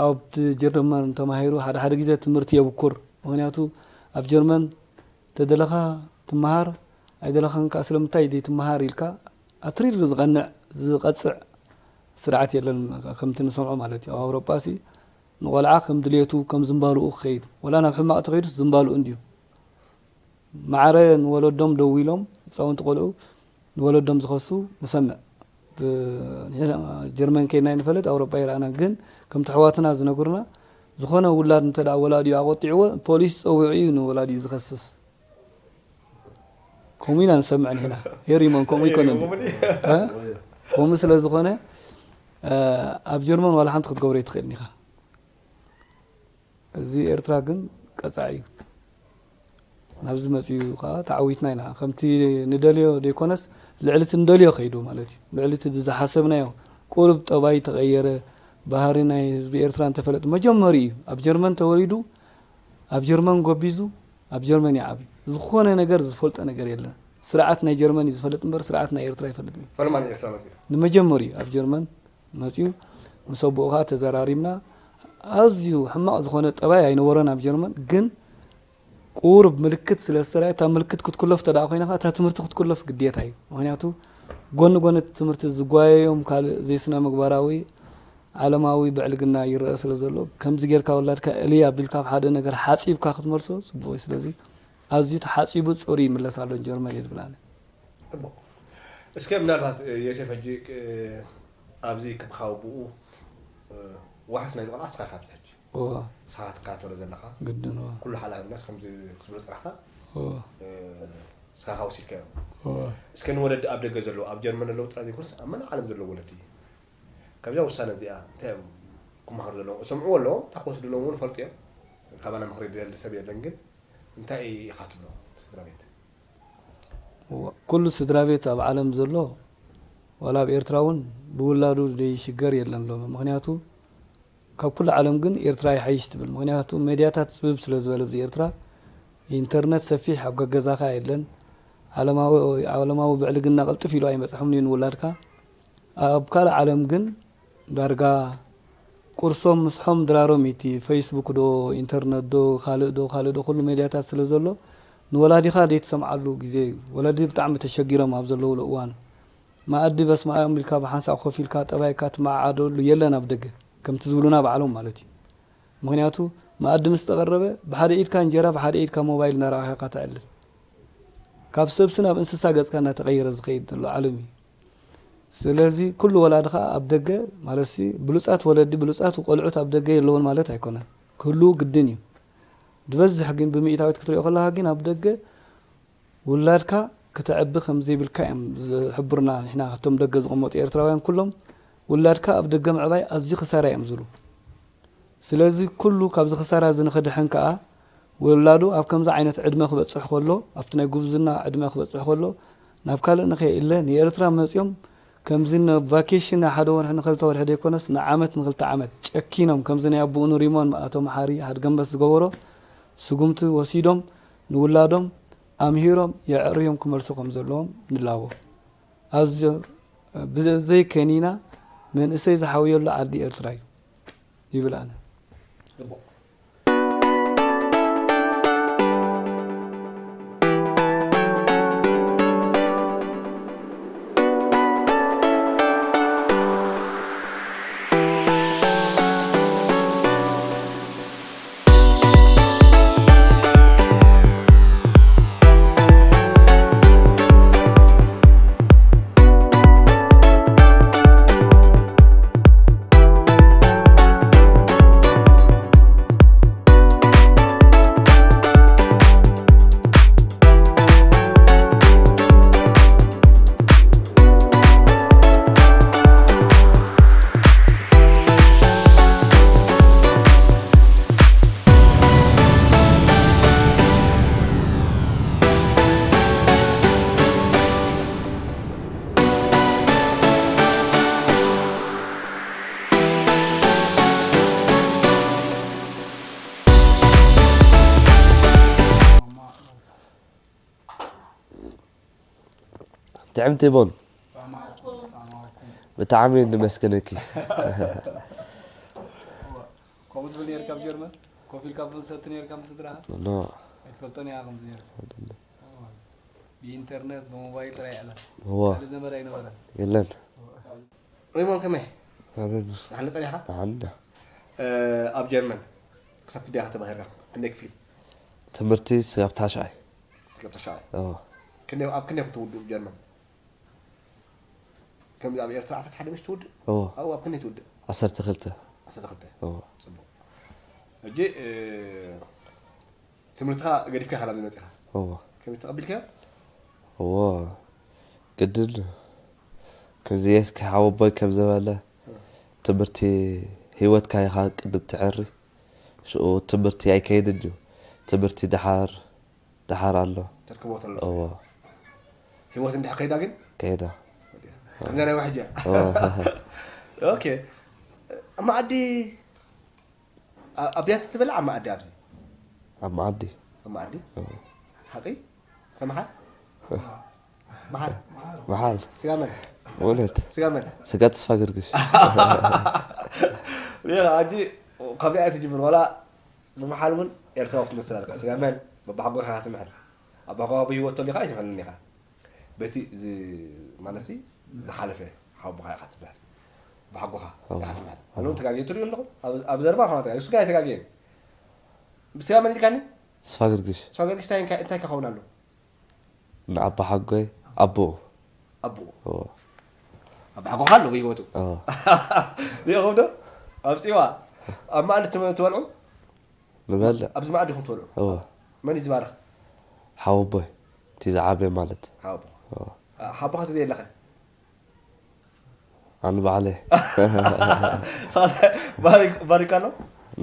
ኣብቲ ጀርመን ተማሂሩ ሓደ ሓደ ግዜ ትምህርቲ የብኩር። ምክንያቱ ኣብ ጀርመን ተደለኻ ትመሃር ኣይደለኻን ከዓ ስለምንታይ ደይ ትመሃር ኢልካ ኣትሪር ዝቐንዕ ዝቐፅዕ ስርዓት የለን። ከምቲ ንሰምዖ ማለት እዩ ኣብ ኣውሮጳ ሲ ንቆልዓ ከም ድልየቱ ከም ዝንባልኡ ክኸይድ ወላ ናብ ሕማቕ ተኸይዱስ ዝንባልኡ እንድዩ። ማዕረ ንወለዶም ደው ኢሎም ህፃውንቲ ቆልዑ ንወለዶም ዝኸሱ ንሰምዕ። ጀርመን ከይድና ይንፈልጥ ኣውሮጳ ይረኣና ግን ከምቲ ኣሕዋትና ዝነግሩና ዝኾነ ውላድ እንተ ወላዲኡ ኣቆጢዕዎ ፖሊስ ፀዊዑ እዩ ንወላዲኡ ዝኸስስ። ከምኡ ኢና ንሰምዕ ንሕና። ሄሪሞን ከምኡ ይኮነ ከምኡ ስለ ዝኾነ ኣብ ጀርመን ዋላ ሓንቲ ክትገብሮ ይትኽእል ኢኻ። እዚ ኤርትራ ግን ቀፃዒ እዩ። ናብዚ መፅኡ ከዓ ተዓዊትና ኢና። ከምቲ ንደልዮ ዘይኮነስ ልዕሊ እቲ ንደልዮ ከይዱ ማለት እዩ። ልዕሊ እቲ ዝሓሰብናዮ ቁሩብ ጠባይ ተቐየረ ባህሪ ናይ ህዝቢ ኤርትራ እንተፈለጥ መጀመሪ እዩ። ኣብ ጀርመን ተወሊዱ ኣብ ጀርመን ጎቢዙ ኣብ ጀርመን ይዓብዩ። ዝኾነ ነገር ዝፈልጦ ነገር የለን። ስርዓት ናይ ጀርመን እዩ ዝፈልጥ እምበር ስርዓት ናይ ኤርትራ ይፈልጥ እዩ። ፈለማ ንኤርትራ መፅኡ። ንመጀመሪ እዩ ኣብ ጀርመን መፂኡ ምስ ኣቦኡ ከዓ ተዘራሪብና። ኣዝዩ ሕማቕ ዝኾነ ጠባይ ኣይነበሮን ኣብ ጀርመን ግን ቁሩብ ምልክት ስለ ዝተረኣየ እታ ምልክት ክትኩለፍ ተደኣ ኮይና ከዓ እታ ትምህርቲ ክትኩለፍ ግዴታ እዩ። ምክንያቱ ጎኒ ጎኒ እቲ ትምህርቲ ዝጓየዮም ካልእ ዘይስነ ምግባራዊ ዓለማዊ ብዕልግና ይረአ ስለ ዘሎ ከምዚ ጌርካ ወላድካ እልይ ኣቢልካ ኣብ ሓደ ነገር ሓፂብካ ክትመልሶ ፅቡቕ እዩ። ስለዚ ኣዝዩ ተሓፂቡ ፅሩይ ይምለስ ኣሎ ጀርመን እየ ዝብል ኣነ። ፅቡቕ። እስከ ምናልባት ዮሴፍ ሕጂ ኣብዚ ክብኻዊ ብኡ ዋሕስ ናይ ዝቆልዓ ስኻ ካብዚ ሕጂ እወ ስኻ ክትከታተሎ ዘለኻ ግድን እወ ኩሉ ሓላፍነት ከምዚ ክትብሎ ፅራሕካ እወ ስኻ ወሲድካዮ። እወ እስከ ንወለዲ ኣብ ደገ ዘለዉ ኣብ ጀርመን ዘለዉ ጥራይ ዘይኮነስ ኣብ መላእ ዓለም ዘለዉ ወለዲ ካብዛ ውሳነ እዚኣ እንታይ እዮም ክመሃሩ ዘለዎም? እሰምዕዎ ኣለዎም፣ እንታይ ክወስዱ ኣለዎም እውን ይፈልጡ እዮም። ካባና ምኽሪ ዝደሊ ሰብ የለን፣ ግን እንታይ ኢኻ ትብሎ ስድራ ቤት? ኩሉ ስድራ ቤት ኣብ ዓለም ዘሎ ዋላ ኣብ ኤርትራ እውን ብውላዱ ዘይሽገር የለን ሎሚ። ምክንያቱ ካብ ኩሉ ዓለም ግን ኤርትራ ይሓይሽ ትብል። ምክንያቱ ሜድያታት ፅብብ ስለ ዝበለ ብዚ ኤርትራ ኢንተርነት ሰፊሕ ኣብ ገገዛኻ የለን። ዓለማዊ ዓለማዊ ብዕልግና ቅልጥፍ ኢሉ ኣይመፅሖምን እዩ ንውላድካ። ኣብ ካልእ ዓለም ግን ዳርጋ ቁርሶም ምስሖም ድራሮም እዩ። እቲ ፌስቡክ ዶ ኢንተርነት ዶ ካልእ ዶ ካልእ ዶ ኩሉ ሜድያታት ስለ ዘሎ ንወላዲኻ ዘይትሰምዓሉ ግዜ እዩ። ወለዲ ብጣዕሚ ተሸጊሮም ኣብ ዘለውሉ እዋን መኣዲ በስመ ኣም ኢልካ ብሓንሳእ ኮፍ ኢልካ ጠባይካ ትመዓዓደሉ የለን ኣብ ደገ ከምቲ ዝብሉና ባዕሎም ማለት እዩ። ምክንያቱ መኣዲ ምስ ተቐረበ ብሓደ ኢድካ እንጀራ ብሓደ ኢድካ ሞባይል እናረኣኻ ኢኻ ተዕልል። ካብ ሰብሲ ናብ እንስሳ ገፅካ እናተቐየረ ዝኸይድ ዘሎ ዓለም እዩ። ስለዚ ኩሉ ወላዲ ከዓ ኣብ ደገ ማለትሲ ብሉፃት ወለዲ ብሉፃት ቆልዑት ኣብ ደገ የለውን ማለት ኣይኮነን፣ ክህልዉ ግድን እዩ። ዝበዝሕ ግን ብሚእታዊት ክትሪኦ ከለካ ግን ኣብ ደገ ውላድካ ክተዕቢ ከም ዘይብልካ እዮም ዝሕብሩና። ንሕና እቶም ደገ ዝቕመጡ ኤርትራውያን ኩሎም ውላድካ ኣብ ደገ ምዕባይ ኣዝዩ ክሳራ እዮም ዝብሉ። ስለዚ ኩሉ ካብዚ ክሳራ እዚ ንኽድሕን ከኣ ውላዱ ኣብ ከምዚ ዓይነት ዕድመ ክበጽሕ ከሎ ኣብቲ ናይ ጉብዝና ዕድመ ክበጽሕ ከሎ ናብ ካልእ ንኸይእለ ንኤርትራ መጽዮም ከምዚ ንቫኬሽን ናይ ሓደ ወርሒ ንክልተ ወርሒ ዘይኮነስ ንዓመት ንክልተ ዓመት ጨኪኖም ከምዚ ናይ ኣቦኡ ንሪሞን ኣቶ መሓሪ ሓድገንበስ ዝገበሮ ስጉምቲ ወሲዶም ንውላዶም ኣምሂሮም የዕርዮም ክመልሱ ከም ዘለዎም ንላቦ። ኣዝዮ ብዘይ ከኒና መንእሰይ ዝሓውየሉ ዓዲ ኤርትራ እዩ ይብል ኣነ። ጥዕምቲ ቦን። ብጣዕሚ ንመስገነኪ። ከምኡ ትብል ነርካ ኣብ ጀርመን ኮፍ ኢልካ ቡን ሰቲ ነርካ ምስ ስድራኻ ኖ ኣይትፈልጦን ኢኻ ከምዚ ነርካ ብኢንተርነት ብሞባይል ጥራይ ይዕላል እዎ ካልእ ዘመድ ኣይነበረን የለን። ሪሞን ከመይ ኣበብስ ንዓለ ጸኒሕካ ዓንዳ ኣብ ጀርመን ክሳብ ክንደይ ኢኻ ተማሂርካ ክንደይ ክፍሊ ትምህርቲ ስጋብ ታሽዓይ ክሳብ ታሽዓይ እዎ ክንደይ ኣብ ክንደይ ክትውድኡ ጀርመን ከምዚ ኣብ ኤርትራ ዓሰርተ ሓደ ምሽ ትውድእ እዎ ኣብኡ ኣብ ክንደይ ትውድእ ዓሰርተ ክልተ ዓሰርተ ክልተ እዎ ጽቡቅ ሕጂ ትምህርትኻ ገዲፍካ ኢኻ ናብ መጺኻ እዎ ከመይ ተቐቢልካዮ እዎ ግድን እዩ። ከምዚ የስኪ ሓወቦይ ከም ዝበለ ትምህርቲ ህይወትካ ኢኻ ቅድም ትዕሪ ሽኡ ትምህርቲ ኣይከይድን እዩ። ትምህርቲ ደሓር ደሓር ኣሎ። ተርክቦ ተሎ እዎ ህይወት እንድሕ ከይዳ ግን ከይዳ ከምዛ ናይ ዋሕጃ እዎ ኦኬ ኣብ መዓዲ ኣብያት ትበልዕ ኣብ መዓዲ ኣብዚ ኣብ መዓዲ ኣብ መዓዲ ሓቂ እስከ መሓል መሓል መሓል ስጋ መን እውነት ስጋ መን ስጋ ተስፋ ገርግሽ ሕጂ ካብዚኣ ትጅምር ዋላ ብምሓል እውን ኤርትራዊ ክትመስል ኣለካ ስጋ መን በባሓጎኻ ትምሕር ኣባሓጎኻ ብህይወት ተሊካ ኣይትምሕልን ኢኻ በቲ ዝ- ማለት ሲ ዝሓለፈ ሓቦኻ ኢኻ ትምሕር ብሓጎኻ ኢኻ ትምሕር ኣነ እውን ተጋግየ ትሪኡ ኣለኹ ኣብ- ኣብ ዘረባ ኻ ተጋግየ ስጋ ኣይተጋግየን ብስጋ መን ኢልካኒ ተስፋ ገርግሽ ተስፋ ገርግሽ እንታይ እንታይ እንታይ ክኸውን ኣሎ ንኣባሓጎይ ኣቦኡ ኣቦኡ እዎ ኣባሓጎኻ ኣሎ ብህይወቱ እዎ ሪኢኹም ዶ ኣብ ፅዋ ኣብ መኣዲ ትበ- ትበልዑ ንበልዕ ኣብዚ መኣዲ ኹም ትበልዑ እዎ መን እዩ ዝባርኽ ሓወቦይ እቲ ዝዓበየ ማለት ሓቦ እዎ ሓቦኻ ተዘየለኸ ኣነ ባዕለይ ባሪክ- ባሪካ ኣሎ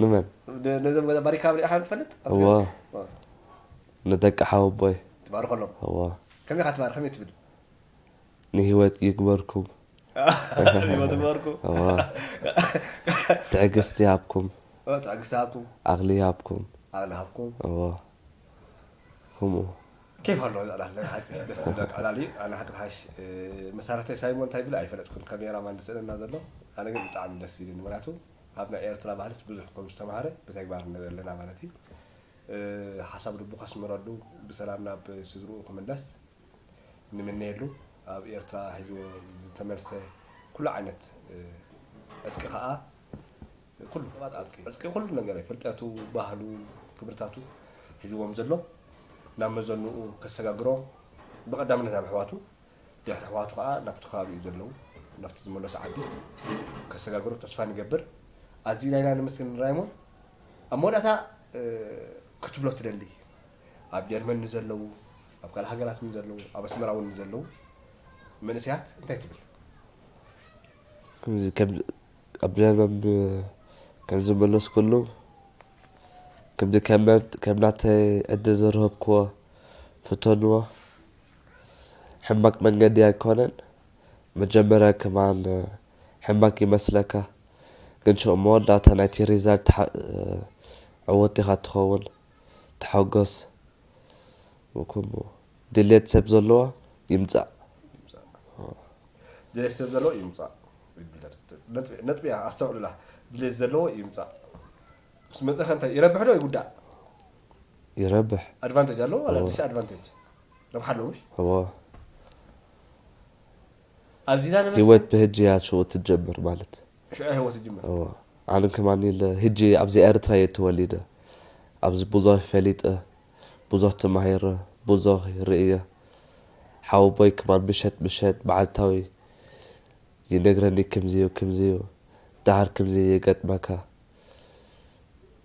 ንመን ነ- ነዞም ገዛ ባሪካ ሪኢኻ ትፈልጥ እዎ ንደቂ ሓወቦይ ትባርኸሎም እዎ ከመይ ኢኻ ትባርኽ ከመይ ትብል ንህይወት ይግበርኩም ይወትበርኩ እዎ ትዕግስቲ ይሃብኩም ትዕግስቲ ሃብኩም ኣኽሊ ይሃብኩም ኣኽሊ ሃብኩም እዎ ከምኡ ኬፍ ኣሎ ዕላል ናይ ሓቂ ደስ ዝብል ዕላል እዩ ኣነ ሓቂ ሓሽ መሳርሕተይ ሳይሞን እንታይ ብል ኣይፈለጥኩን ካሜራ ማን ዝስእለና ዘሎ ኣነ ግን ብጣዕሚ ደስ ኢሉኒ ምክንያቱ ኣብ ናይ ኤርትራ ባህልስ ብዙሕ ከም ዝተምሃረ ብተግባር ንርኢ ኣለና ማለት እዩ ሓሳብ ልቡ ከስምረሉ ብሰላም ናብ ስድርኡ ክምለስ ንምነየሉ ኣብ ኤርትራ ሒዝዎ ዝተመልሰ ኩሉ ዓይነት ዕጥቂ ከዓ ኩሉ ሰባት ዕጥቂ ዕጥቂ ኩሉ ነገር ፍልጠቱ ባህሉ ክብርታቱ ሒዝዎም ዘሎ ናብ መዘንኡ ከሰጋግሮ ብቐዳምነት ኣብ ኣሕዋቱ ድሕሪ ኣሕዋቱ ከዓ ናብቲ ከባቢኡ ዘለዉ ናብቲ ዝመለሱ ዓዲ ከሰጋግሮ ተስፋ ንገብር ኣዚና ኢና ንምስግን ራይሞን ኣብ መወዳእታ ክትብሎ ትደሊ ኣብ ጀርመን ንዘለዉ ኣብ ካልእ ሃገራት ንዘለዉ ኣብ ኣስመራ እውን ንዘለዉ መንእሰያት እንታይ ትብል ከምዚ ከም ኣብ ጀርመን ብ- ከም ዝመለስኩሉ ከምዚ ከም መብት- ከም ናተይ ዕድል ዝረኸብክዎ ፍተንዎ ሕማቅ መንገዲ ኣይኮነን መጀመርያ ከማን ሕማቅ ይመስለካ ግን ሽዑ መወዳእታ ናይቲ ሪዛልት ሓ- ዕወት ኢኻ ትኸውን ተሓጎስ ከምኡ ድሌት ሰብ ዘለዎ ይምጻእ ድሌት ሰብ ዘለዎ ይምጻእ ነጥቢ እያ ኣስተውዕሉላ ድሌት ዘለዎ ይምጻእ ምስ መጸኸ እንታይ ይረብሕ ዶ ይጉዳእ ይረብሕ ኣድቫንቴጅ ኣለዎ ዋላ ዲስ ኣድቫንቴጅ ረብሓ ኣለዎ ምሽ እዎ ኣዚና ህይወት ብህጂ እያ ሽኡ ትጀምር ማለት ሽዑ ህይወት ይጅምር እዎ ኣነ ከማን ኢለ ህጂ ኣብዚ ኤርትራ እየ ተወሊደ ኣብዚ ብዙሕ ፈሊጠ ብዙሕ ተማሂረ ብዙሕ ርእየ ሓወቦይ ከማን ምሸት ምሸት መዓልታዊ ይነግረኒ ከምዚዩ ከምዚዩ ደሓር ከምዚ የገጥመካ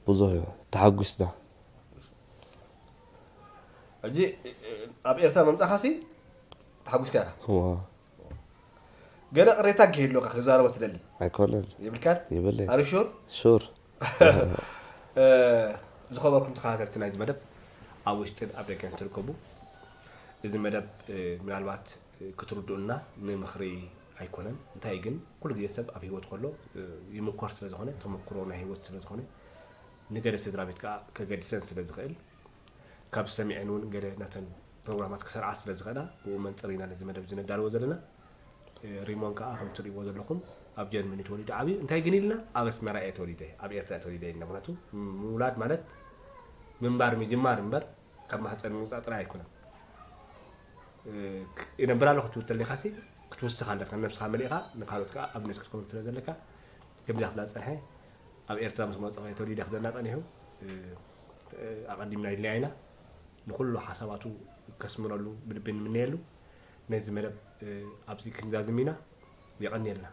ብዙሕ እዩ ተሓጒስና ሕጂ ኣብ ኤርትራ ምምጻእካሲ ተሓጒስካ ኢኻ እዎ ገለ ቅሬታ እንከይህልወካ ክዛረቦ ትደሊ ኣይኮነን የብልካን ይብለይ ኣርሹር ሹር ዝኸበርኩም ተኸታተልቲ ናይዚ መደብ ኣብ ውሽጥን ኣብ ደገን ትርከቡ እዚ መደብ ምናልባት ክትርድኡና ንምኽሪ ኣይኮነን እንታይ ግን ኩሉ ግዜ ሰብ ኣብ ህይወት ከሎ ይምኮር ስለ ዝኾነ ተመክሮ ናይ ህይወት ስለ ዝኾነ ንገለ ስድራ ቤት ከዓ ከገድሰን ስለ ዝኽእል ካብ ዝሰሚዐን እውን ገለ ነተን ፕሮግራማት ክሰርዓ ስለ ዝኽእላ ብኡ መንፅር ኢና ነዚ መደብ እዚ ነዳልዎ ዘለና። ሪሞን ከዓ ከም ትሪእዎ ዘለኹም ኣብ ጀርመኒ ተወሊዱ ዓብዩ። እንታይ ግን ኢልና ኣብ ኣስመራ እየ ተወሊደ፣ ኣብ ኤርትራ እየ ተወሊደ ኢልና። ምክንያቱ ምውላድ ማለት ምንባር ምጅማር እምበር ካብ ማህፀን ምውፃእ ጥራይ ኣይኮነን። ይነብር ኣሎ ክትብል ተለካ ሲ ክትውስኽ ኣለካ። ነብስኻ መሊእኻ ንካልኦት ከዓ ኣብነት ክትከውን ስለ ዘለካ ከምዚ ክብላ ዝፀንሐ ኣብ ኤርትራ ምስ መፀ ተወሊደ ክብለና ፀኒሑ። ኣቐዲምና ኢልና ኢና ንኩሉ ሓሳባቱ ከስምረሉ ብልቢ ንምነየሉ። ነዚ መደብ ኣብዚ ክንዛዝም ኢና። የቐንየልና።